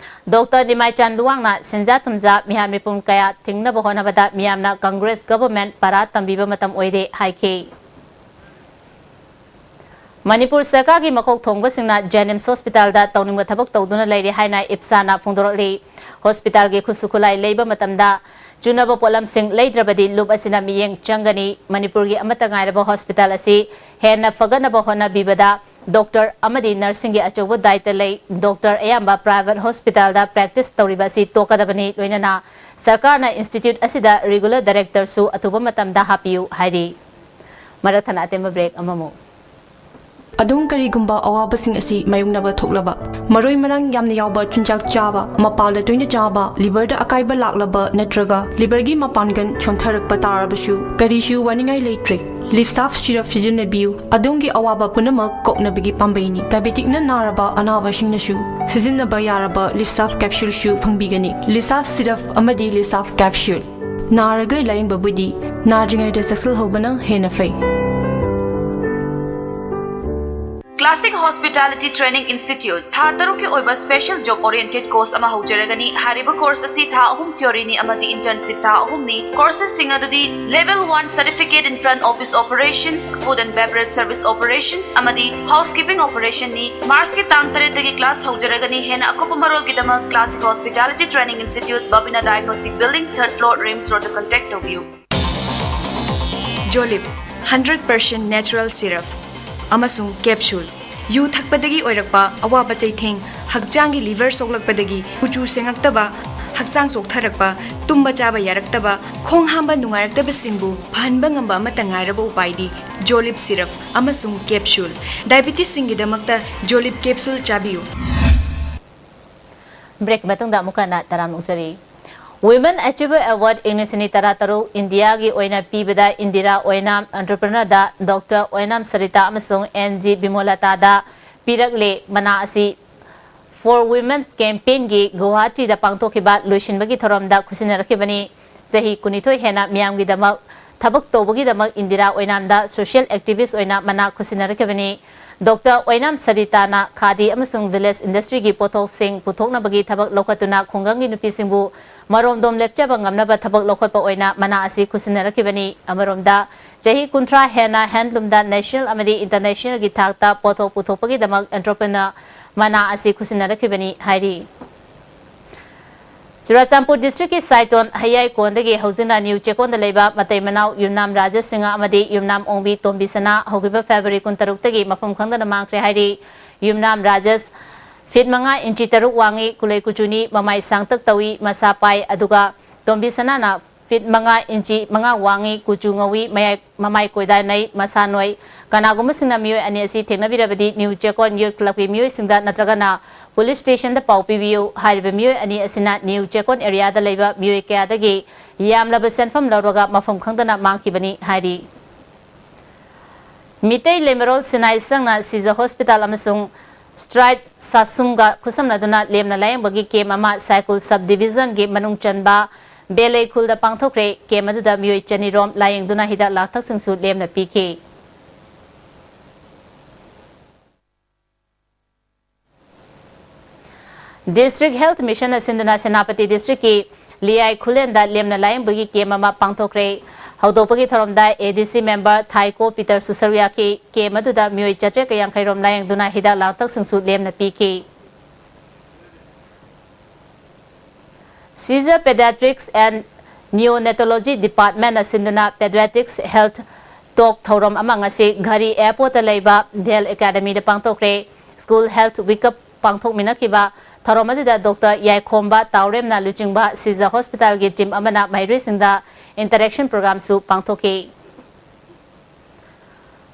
ꯗꯣꯛꯇꯔ ꯅꯤꯃꯥꯏꯆꯥꯟ ꯂꯨꯋꯥꯡꯅ ꯁꯦꯟꯖꯥ ꯊꯨꯝꯖꯥ ꯃꯤꯍꯥꯠ ꯃꯤꯄꯨꯟ ꯀꯌꯥ ꯊꯤꯡꯅꯕ ꯍꯣꯠꯅꯕꯗ ꯃꯤꯌꯥꯝꯅ ꯀꯪꯒ꯭ꯔꯦꯁ ꯒꯚꯔꯟꯃꯦꯟꯠ ꯄꯥꯔꯥ ꯇꯝꯕꯤꯕ ꯃꯇꯝ ꯑꯣꯏꯔꯦ ꯍꯥꯏꯈꯤ꯫ ꯃꯅꯤꯄꯨꯔ ꯁꯔꯀꯥꯔꯒꯤ ꯃꯀꯣꯛ ꯊꯣꯡꯕꯁꯤꯡꯅ ꯖꯦꯅꯤꯝꯁ ꯍꯣꯁꯄꯤꯇꯥꯜꯗ ꯇꯧꯅꯤꯡꯕ ꯊꯕꯛ ꯇꯧꯗꯨꯅ ꯂꯩꯔꯦ ꯍꯥꯏꯅ ꯏꯞꯁꯥꯅ ꯐꯣꯡꯗꯣꯔꯛꯂꯤ꯫ ꯍꯣꯁꯄꯤꯇꯥꯜꯒꯤ ꯈꯨꯠꯁꯨ ꯈꯨꯠꯂꯥꯏ ꯂꯩꯕ ꯃꯇꯝꯗ ꯆꯨꯅꯕ ꯄꯣꯠꯂꯝꯁꯤꯡ ꯂꯩꯗ꯭ꯔꯕꯗꯤ ꯂꯨꯞ ꯑꯁꯤꯅ ꯃꯤꯠꯌꯦꯡ ꯆꯪꯒꯅꯤ꯫ ꯃꯅꯤꯄꯨꯔꯒꯤ ꯑꯃꯠꯇ ꯉꯥꯏꯔꯕ ꯍꯣꯁꯄꯤꯇꯥꯜ ꯑꯁꯤ ꯍꯦꯟꯅ ꯐꯒꯠꯅꯕ ꯍꯣꯠꯅꯕꯤꯕꯗ ꯗꯣꯛꯇꯔ ꯑꯃꯗꯤ ꯅꯔꯁꯁꯤꯡꯒꯤ ꯑꯆꯧꯕ ꯗꯥꯏꯇ ꯂꯩ꯫ ꯗꯣꯛꯇꯔ ꯑꯌꯥꯝꯕ ꯄ꯭ꯔꯥꯏꯚꯦꯠ ꯍꯣꯁꯄꯤꯇꯥꯜꯗ ꯄ꯭ꯔꯦꯛꯇꯤꯁ ꯇꯧꯔꯤꯕ ꯑꯁꯤ ꯇꯣꯛꯀꯗꯕꯅꯤ꯫ ꯂꯣꯏꯅꯅ ꯁꯔꯀꯥꯔꯅ ꯏꯟꯁꯇꯤꯇ꯭ꯌꯨꯠ ꯑꯁꯤꯗ ꯔꯤꯒꯨꯂꯔ ꯗꯥꯏꯔꯦꯛꯇꯔꯁꯨ ꯑꯊꯨꯕ ꯃꯇꯝꯗ ꯍꯥꯞꯄꯤꯌꯨ ꯍꯥꯏꯔꯤ꯫ ꯃꯔꯛ ꯊꯠꯅ ꯑꯇꯦꯟꯕ ꯕ꯭ꯔꯦꯛ ꯑꯃꯃꯨꯛ꯫ ꯑꯗꯣꯝ ꯀꯔꯤꯒꯨꯝꯕ ꯑꯋꯥꯕꯁꯤꯡ ꯑꯁꯤ ꯃꯥꯌꯣꯛꯅꯕ ꯊꯣꯛꯂꯕ, ꯃꯔꯣꯏ ꯃꯔꯥꯡ ꯌꯥꯝꯅ ꯌꯥꯎꯕ ꯆꯤꯟꯖꯥꯛ ꯆꯥꯕ, ꯃꯄꯥꯜꯗ ꯇꯣꯏꯅ ꯆꯥꯕ, ꯂꯤꯚꯔꯗ ꯑꯀꯥꯏꯕ ꯂꯥꯛꯂꯕ ꯅꯠꯇ꯭ꯔꯒ ꯂꯤꯚꯔꯒꯤ ꯃꯄꯥꯡꯒꯜ ꯁꯣꯟꯊꯔꯛꯄ ꯇꯥꯔꯕꯁꯨ ꯀꯔꯤꯁꯨ ꯋꯥꯅꯤꯡꯉꯥꯏ ꯂꯩꯇ꯭ꯔꯦ꯫ ꯂꯤꯞꯁꯥꯐ ꯁꯤꯔꯞ ꯁꯤꯖꯤꯟꯅꯕꯤꯌꯨ꯫ ꯑꯗꯣꯝꯒꯤ ꯑꯋꯥꯕ ꯄꯨꯝꯅꯃꯛ ꯀꯣꯛꯅꯕꯒꯤ ꯄꯥꯝꯕꯩꯅꯤ꯫ ꯗꯥꯏꯕꯦꯇꯤꯛꯅ ꯅꯥꯔꯕ ꯑꯅꯥꯕꯁꯤꯡꯅꯁꯨ ꯁꯤꯖꯤꯟꯅꯕ ꯌꯥꯔꯕ ꯂꯤꯞꯁꯥꯐ ꯀꯦꯞꯁꯨꯜꯁꯨ ꯐꯪꯕꯤꯒꯅꯤ꯫ ꯂꯤꯞꯁꯥꯐ ꯁꯤꯔꯞ ꯑꯃꯗꯤ ꯂꯤꯞꯁꯥꯐ ꯀꯦꯞꯁꯨꯜ꯫ ꯅꯥꯔꯒ ꯂꯥꯌꯦꯡꯕꯕꯨꯗꯤ ꯅꯥꯗ꯭ꯔꯤꯉꯩꯗ ꯆꯦꯛꯁꯤꯜꯍꯧꯕꯅ ꯍꯦꯟꯅ ꯐꯩ꯫ Classic Hospitality Training Institute ꯊꯥ ꯇꯔꯨꯛꯀꯤ ꯑꯣꯏꯕ special job oriented course ꯑꯃ ꯍꯧꯖꯔꯒꯅꯤ꯫ ꯍꯥꯏꯔꯤꯕ course ꯑꯁꯤ ꯊꯥ ꯑꯍꯨꯝ theoryꯅꯤ ꯑꯃꯗꯤ internship ꯊꯥ ꯑꯍꯨꯝꯅꯤ꯫ Courses ꯁꯤꯡ ꯑꯗꯨꯗꯤ Level one Certificate in Front Office Operations, Food and Beverage Service Operations ꯑꯃꯗꯤ Housekeeping Operationꯅꯤ꯫ Marchꯀꯤ ꯇꯥꯡ ꯇꯔꯦꯠꯇꯒꯤ class ꯍꯧꯖꯔꯒꯅꯤ꯫ ꯍꯦꯟꯅ ꯑꯀꯨꯞꯄ ꯃꯔꯣꯜꯒꯤꯗꯃꯛ Classic Hospitality Training Institute, Babina Diagnostic Building, third floor, RIMS Roadꯇ contact ꯇꯧꯕꯤꯌꯨ꯫ ꯖꯣꯂꯤꯞ ꯍꯟꯗ꯭ꯔꯦꯠ ꯄꯥꯔꯁꯦꯟ natural syrup ꯑꯃꯁꯨꯡ capsule꯫ ꯌꯨ ꯊꯛꯄꯗꯒꯤ ꯑꯣꯏꯔꯛꯄ ꯑꯋꯥꯕ ꯆꯩꯊꯦꯡ, ꯍꯛꯆꯥꯡꯒꯤ liver ꯁꯣꯛꯂꯛꯄꯗꯒꯤ ꯀꯨꯆꯨ ꯁꯦꯡꯉꯛꯇꯕ, ꯍꯛꯆꯥꯡ ꯆꯣꯛꯊꯔꯛꯄ, ꯇꯨꯝꯕ ꯆꯥꯕ ꯌꯥꯔꯛꯇꯕ, ꯈꯣꯡ ꯍꯥꯝꯕ ꯅꯨꯡꯉꯥꯏꯔꯛꯇꯕꯁꯤꯡꯕꯨ ꯐꯍꯟꯕ ꯉꯝꯕ ꯑꯃꯠꯇ ꯉꯥꯏꯔꯕ ꯎꯄꯥꯏꯗꯤ ꯖꯣꯂꯤꯞ syrup ꯑꯃꯁꯨꯡ capsule꯫ Diabetesꯁꯤꯡꯒꯤꯗꯃꯛꯇ ꯖꯣꯂꯤꯞ capsule ꯆꯥꯕꯤꯌꯨ꯫ Break ꯃꯇꯨꯡꯗ ꯑꯃꯨꯛ ꯍꯟꯅ ꯇꯔꯥꯝꯅ ꯑꯣꯛꯆꯔꯤ꯫ Women Achiever Award ꯏꯪ ꯂꯤꯁꯤꯡ ꯑꯅꯤ ꯇꯔꯥ ꯇꯔꯨꯛ ꯏꯟꯗꯤꯌꯥꯒꯤ ꯑꯣꯏꯅ ꯄꯤꯕꯗ ꯏꯟꯗꯤꯔꯥ ꯑꯣꯏꯅꯥꯝ entrepreneurꯗ ꯗꯣꯛꯇꯔ ꯑꯣꯏꯅꯥꯝ ꯁꯔꯤꯇꯥ ꯑꯃꯁꯨꯡ ꯑꯦꯟ ꯖꯤ ꯕꯤꯃꯣꯂꯇꯥꯗ ꯄꯤꯔꯛꯂꯦ꯫ ꯃꯅꯥ ꯑꯁꯤ For Women's campaignꯒꯤ ꯒꯨꯋꯥꯍꯥꯇꯤꯗ ꯄꯥꯡꯊꯣꯛꯈꯤꯕ ꯂꯣꯏꯁꯤꯟꯕꯒꯤ ꯊꯧꯔꯝꯗ ꯈꯨꯠꯁꯤꯟꯅꯔꯛꯈꯤꯕꯅꯤ꯫ ꯆꯍꯤ ꯀꯨꯟꯅꯤꯊꯣꯏ ꯍꯦꯟꯅ ꯃꯤꯌꯥꯝꯒꯤꯗꯃꯛ ꯊꯕꯛ ꯇꯧꯕꯒꯤꯗꯃꯛ ꯏꯟꯗꯤꯔꯥ ꯑꯣꯏꯅꯥꯝꯗ social activist ꯑꯣꯏꯅ ꯃꯅꯥ ꯈꯨꯠꯁꯤꯟꯅꯔꯛꯈꯤꯕꯅꯤ꯫ ꯗꯣꯛꯇꯔ ꯑꯣꯏꯅꯥꯝ ꯁꯔꯤꯇꯥꯅ ꯈꯥꯗꯤ ꯑꯃꯁꯨꯡ village industryꯒꯤ ꯄꯣꯠꯊꯣꯛꯁꯤꯡ ꯄꯨꯊꯣꯛꯅꯕꯒꯤ ꯊꯕꯛ ꯂꯧꯈꯠꯇꯨꯅ ꯈꯨꯡꯒꯪꯒꯤ ꯅꯨꯄꯤꯁꯤꯡꯕꯨ ꯃꯔꯣꯝꯗꯣꯝ ꯂꯦꯞꯆꯕ ꯉꯝꯅꯕ ꯊꯕꯛ ꯂꯧꯈꯠꯄ ꯑꯣꯏꯅ ꯃꯅꯥ ꯑꯁꯤ ꯈꯨꯠꯁꯤꯟꯅꯔꯛꯈꯤꯕꯅꯤ꯫ ꯑꯃꯔꯣꯝꯗ, ꯆꯍꯤ ꯀꯨꯟꯊ꯭ꯔꯥ ꯍꯦꯟꯅ handloomꯗ national ꯑꯃꯗꯤ internationalꯒꯤ ꯊꯥꯛꯇ ꯄꯣꯠꯊꯣꯛ ꯄꯨꯊꯣꯛꯄꯒꯤꯗꯃꯛ entrepreneur ꯃꯅꯥ ꯑꯁꯤ ꯈꯨꯠꯁꯤꯟꯅꯔꯛꯈꯤꯕꯅꯤ ꯍꯥꯏꯔꯤ꯫ ꯆꯨꯔꯥꯆꯥꯟꯄꯨꯔ districtꯀꯤ ꯁꯥꯏꯇꯣꯟ ꯍꯩꯌꯥꯏꯀꯣꯟꯗꯒꯤ ꯍꯧꯖꯤꯛꯅ ꯅ꯭ꯌꯨ ꯆꯦꯛꯀꯣꯟꯗ ꯂꯩꯕ ꯃꯇꯩ ꯃꯅꯥꯎ ꯌꯨꯝꯅꯥꯝ ꯔꯥꯖꯦꯁ ꯁꯤꯡꯍ ꯑꯃꯗꯤ ꯌꯨꯝꯅꯥꯝ ꯑꯣꯡꯕꯤ ꯇꯣꯝꯕꯤ ꯁꯅꯥ ꯍꯧꯈꯤꯕ February ꯀꯨꯟꯇꯔꯨꯛꯇꯒꯤ ꯃꯐꯝ ꯈꯪꯗꯅ ꯃꯥꯡꯈ꯭ꯔꯦ ꯍꯥꯏꯔꯤ꯫ ꯌꯨꯝꯅꯥꯝ ꯔꯥꯖꯦꯁ ꯐꯤꯠ ꯃꯉꯥ ꯏꯟꯆꯤ ꯇꯔꯨꯛ ꯋꯥꯡꯉꯤ, ꯀꯨꯂꯩ ꯀꯨꯆꯨꯅꯤ, ꯃꯃꯥꯏ ꯁꯥꯡꯇꯛ ꯇꯧꯏ, ꯃꯁꯥ ꯄꯥꯏ, ꯑꯗꯨꯒ ꯇꯣꯝꯕꯤ ꯁꯅꯥꯅ ꯐꯤꯠ ꯃꯉꯥ ꯏꯟꯆꯤ ꯃꯉꯥ ꯋꯥꯡꯉꯤ, ꯀꯨꯆꯨ ꯉꯧꯏ, ꯃꯌꯥꯏ ꯃꯃꯥꯏ ꯀꯣꯏꯗꯥꯅꯩ, ꯃꯁꯥ ꯅꯣꯏ꯫ ꯀꯅꯥꯒꯨꯝꯕꯁꯤꯡꯅ ꯃꯤꯑꯣꯏ ꯑꯅꯤ ꯑꯁꯤ ꯊꯦꯡꯅꯕꯤꯔꯕꯗꯤ ꯅ꯭ꯌꯨ ꯆꯦꯛꯀꯣꯟ ꯌꯨꯠ ꯀ꯭ꯂꯕꯀꯤ ꯃꯤꯑꯣꯏꯁꯤꯡꯗ ꯅꯠꯇ꯭ꯔꯒꯅ ꯄꯨꯂꯤꯁ ꯁ꯭ꯇꯦꯁꯟꯗ ꯄꯥꯎ ꯄꯤꯕꯤꯌꯨ꯫ ꯍꯥꯏꯔꯤꯕ ꯃꯤꯑꯣꯏ ꯑꯅꯤ ꯑꯁꯤꯅ ꯅ꯭ꯌꯨ ꯆꯦꯛꯀꯣꯟ ꯑꯦꯔꯤꯌꯥꯗ ꯂꯩꯕ ꯃꯤꯑꯣꯏ ꯀꯌꯥꯗꯒꯤ ꯌꯥꯝꯂꯕ ꯁꯦꯟꯐꯝ ꯂꯧꯔꯒ ꯃꯐꯝ ꯈꯪꯗꯅ ꯃꯥꯡꯈꯤꯕꯅꯤ ꯍꯥꯏꯔꯤ꯫ ꯃꯤꯇꯩ ꯂꯩꯃꯔꯣꯜ ꯁꯤꯅꯥꯏ ꯁꯪꯅ ꯁꯤꯖ ꯍꯣꯁꯄꯤꯇꯥꯜ ꯑꯃꯁꯨꯡ ꯁ꯭ꯇ꯭ꯔꯥꯏꯠ ꯁꯥꯁꯨꯡꯒ ꯈꯨꯠꯁꯝꯅꯗꯨꯅ ꯂꯦꯝꯅ ꯂꯥꯌꯦꯡꯕꯒꯤ ꯀꯦꯝ ꯑꯃ ꯁꯥꯏꯀꯨꯜ ꯁꯕ ꯗꯤꯕꯤꯖꯟꯒꯤ ꯃꯅꯨꯡ ꯆꯟꯕ ꯕꯦꯂꯩ ꯈꯨꯜꯗ ꯄꯥꯡꯊꯣꯛꯈ꯭ꯔꯦ꯫ ꯀꯦꯝ ꯑꯗꯨꯗ ꯃꯤꯑꯣꯏ ꯆꯅꯤꯔꯣꯝ ꯂꯥꯌꯦꯡꯗꯨꯅ ꯍꯤꯗꯥꯛ ꯂꯥꯡꯊꯛꯁꯤꯡꯁꯨ ꯂꯦꯝꯅ ꯄꯤꯈꯤ꯫ District Health Mission ꯅ ꯁꯤꯟꯗꯨꯅ ꯁꯦꯅꯥꯄꯇꯤ district ꯀꯤ ꯂꯤꯌꯥꯏ ꯈꯨꯂꯦꯟꯗ ꯂꯦꯝꯅ ꯂꯥꯌꯦꯡꯕꯒꯤ camp ꯑꯃ ꯄꯥꯡꯊꯣꯛꯈ꯭ꯔꯦ꯫ ꯍꯧꯗꯣꯛꯄꯒꯤ ꯊꯧꯔꯝꯗ A D C member ꯊꯥꯏꯀꯣ ꯄꯤꯇꯔꯁꯨ ꯁꯔꯨꯛ ꯌꯥꯈꯤ꯫ Camp ꯑꯗꯨꯗ ꯃꯤꯑꯣꯏ ꯆꯥꯇ꯭ꯔꯦꯠꯀ ꯌꯥꯡꯈꯩ ꯔꯣꯝ ꯂꯥꯌꯦꯡꯗꯨꯅ ꯍꯤꯗꯥꯛ ꯂꯥꯡꯊꯛꯁꯤꯡꯁꯨ ꯂꯦꯝꯅ ꯄꯤꯈꯤ꯫ Seizure Pediatrics and Neonatology Department ꯅ ꯁꯤꯟꯗꯨꯅ Pediatrics Health Talk ꯊꯧꯔꯝ ꯑꯃ ꯉꯁꯤ ꯘꯔꯤ airport ꯇ ꯂꯩꯕ Bell Academy ꯗ ꯄꯥꯡꯊꯣꯛꯈ꯭ꯔꯦ꯫ School Health Week ꯀ ꯄꯥꯡꯊꯣꯛꯃꯤꯟꯅꯈꯤꯕ ꯊꯧꯔꯝ ꯑꯗꯨꯗ Doctor ꯌꯥꯏꯈꯣꯝꯕ ꯇꯥꯎꯔꯦꯝꯅ ꯂꯨꯆꯤꯡꯕ Seizure Hospital ꯒꯤ team ꯑꯃꯅ ꯃꯍꯩꯔꯣꯏꯁꯤꯡꯗ interaction program ꯁꯨ ꯄꯥꯡꯊꯣꯛꯈꯤ꯫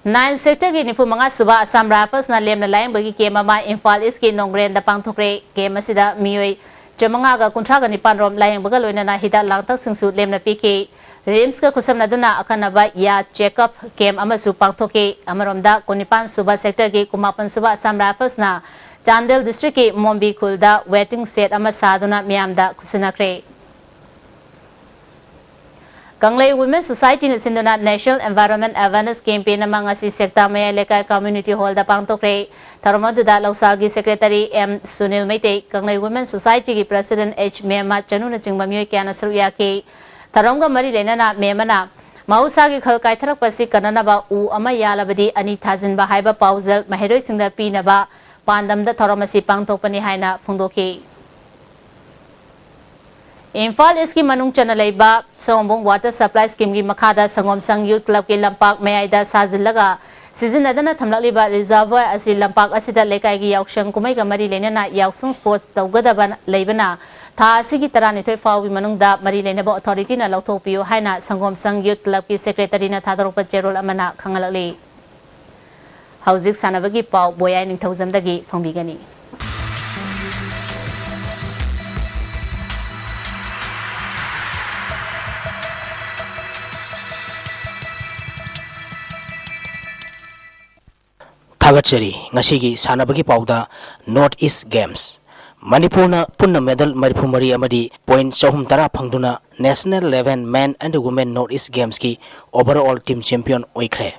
Nine sector ꯒꯤ ꯅꯤꯐꯨ ꯃꯉꯥ ꯁꯨꯕ Assam Rifles ꯅ ꯂꯦꯝꯅ ꯂꯥꯌꯦꯡꯕꯒꯤ camp ꯑꯃ ꯏꯝꯐꯥꯜ East ꯀꯤ ꯅꯣꯡꯒ꯭ꯔꯦꯟꯗ ꯄꯥꯡꯊꯣꯛꯈ꯭ꯔꯦ꯫ Camp ꯑꯁꯤꯗ ꯃꯤꯑꯣꯏ ꯆꯥꯃꯉꯥꯒ ꯀꯨꯟꯊ꯭ꯔꯥꯒ ꯅꯤꯄꯥꯟ ꯔꯣꯝ ꯂꯥꯌꯦꯡꯕꯒ ꯂꯣꯏꯅꯅ ꯍꯤꯗꯥꯛ ꯂꯥꯡꯊꯛꯁꯤꯡꯁꯨ ꯂꯦꯝꯅ ꯄꯤꯈꯤ꯫ RIMS ꯀ ꯈꯨꯠꯁꯝꯅꯗꯨꯅ ꯑꯈꯟꯅꯕ ꯌꯥ check up camp ꯑꯃꯁꯨ ꯄꯥꯡꯊꯣꯛꯈꯤ꯫ ꯑꯃꯔꯣꯝꯗ ꯀꯨꯟꯅꯤꯄꯥꯟ ꯁꯨꯕ sector ꯒꯤ ꯀꯨꯟꯃꯥꯄꯟ ꯁꯨꯕ Assam Rifles ꯅ ꯆꯥꯟꯗꯦꯜ district ꯀꯤ ꯃꯣꯝꯕꯤ ꯈꯨꯜꯗ waiting shed ꯑꯃ ꯁꯥꯗꯨꯅ ꯃꯤꯌꯥꯝꯗ ꯈꯨꯠꯁꯤꯟꯅꯈ꯭ꯔꯦ꯫ ꯀꯪꯂꯩ Women Society ꯅ ꯁꯤꯟꯗꯨꯅ National Environment Awareness Campaign ꯑꯃ ꯉꯁꯤ ꯁꯦꯛꯇꯥ ꯃꯌꯥꯏ ꯂꯩꯀꯥꯏ Community Hall ꯗ ꯄꯥꯡꯊꯣꯛꯈ꯭ꯔꯦ꯫ ꯊꯧꯔꯝ ꯑꯗꯨꯗ ꯂꯧꯁꯥꯒꯤ Secretary M Sunil Meitei, ꯀꯪꯂꯩ Women Society ꯒꯤ President H ꯃꯦꯝꯃ ꯆꯅꯨꯅꯆꯤꯡꯕ ꯃꯤꯑꯣꯏ ꯀꯌꯥꯅ ꯁꯔꯨꯛ ꯌꯥꯈꯤ꯫ ꯊꯧꯔꯝꯒ ꯃꯔꯤ ꯂꯩꯅꯅ ꯃꯦꯝꯃꯅ ꯃꯍꯧꯁꯥꯒꯤ ꯈꯜ ꯀꯥꯏꯊꯔꯛꯄ ꯑꯁꯤ ꯀꯟꯅꯅꯕ ꯎ ꯑꯃ ꯌꯥꯜꯂꯕꯗꯤ ꯑꯅꯤ ꯊꯥꯖꯤꯟꯕ ꯍꯥꯏꯕ ꯄꯥꯎꯖꯦꯜ ꯃꯍꯩꯔꯣꯏꯁꯤꯡꯗ ꯄꯤꯅꯕ ꯄꯥꯟꯗꯝꯗ ꯊꯧꯔꯝ ꯑꯁꯤ ꯄꯥꯡꯊꯣꯛꯄꯅꯤ ꯍꯥꯏꯅ ꯐꯣꯡꯗꯣꯛꯈꯤ꯫ ꯏꯝꯐꯥꯜ East ꯀꯤ ꯃꯅꯨꯡ ꯆꯟꯅ ꯂꯩꯕ ꯁꯑꯣꯝꯕꯨꯡ Water Supply Scheme ꯒꯤ ꯃꯈꯥꯗ ꯁꯪꯒꯣꯝꯁꯪ Youth Club ꯀꯤ ꯂꯝꯄꯥꯛ ꯃꯌꯥꯏꯗ ꯁꯥꯖꯤꯜꯂꯒ ꯁꯤꯖꯤꯟꯅꯗꯅ ꯊꯝꯂꯛꯂꯤꯕ reservoir ꯑꯁꯤ ꯂꯝꯄꯥꯛ ꯑꯁꯤꯗ ꯂꯩꯀꯥꯏꯒꯤ ꯌꯥꯎꯁꯪ ꯀꯨꯝꯍꯩꯒ ꯃꯔꯤ ꯂꯩꯅꯅ ꯌꯥꯎꯁꯪ sports ꯇꯧꯒꯗꯕ ꯂꯩꯕꯅ ꯊꯥ ꯑꯁꯤꯒꯤ ꯇꯔꯥꯅꯤꯊꯣꯏ ꯐꯥꯎꯒꯤ ꯃꯅꯨꯡꯗ ꯃꯔꯤ ꯂꯩꯅꯕ authority ꯅ ꯂꯧꯊꯣꯛꯄꯤꯌꯨ ꯍꯥꯏꯅ ꯁꯪꯒꯣꯝꯁꯪ Youth Club ꯀꯤ Secretary ꯅ ꯊꯥꯗꯣꯔꯛꯄ ꯆꯦꯔꯣꯜ ꯑꯃꯅ ꯈꯪꯍꯜꯂꯛꯂꯤ꯫ ꯍꯧꯖꯤꯛ ꯁꯥꯟꯅꯕꯒꯤ ꯄꯥꯎ ꯕꯣꯌꯥꯏ ꯅꯤꯡꯊꯧꯖꯝꯗꯒꯤ ꯐꯪꯕꯤꯒꯅꯤ꯫ ꯊꯥꯒꯠꯆꯔꯤ꯫ ꯉꯁꯤꯒꯤ ꯁꯥꯟꯅꯕꯒꯤ ꯄꯥꯎꯗ North East Games꯫ ꯃꯅꯤꯄꯨꯔꯅ ꯄꯨꯟꯅ medal ꯃꯔꯤꯐꯨ ꯃꯔꯤ ꯑꯃꯗꯤ point ꯆꯍꯨꯝ ꯇꯔꯥ ꯐꯪꯗꯨꯅ National eleven Men and Women North East Games ꯀꯤ overall team champion ꯑꯣꯏꯈ꯭ꯔꯦ꯫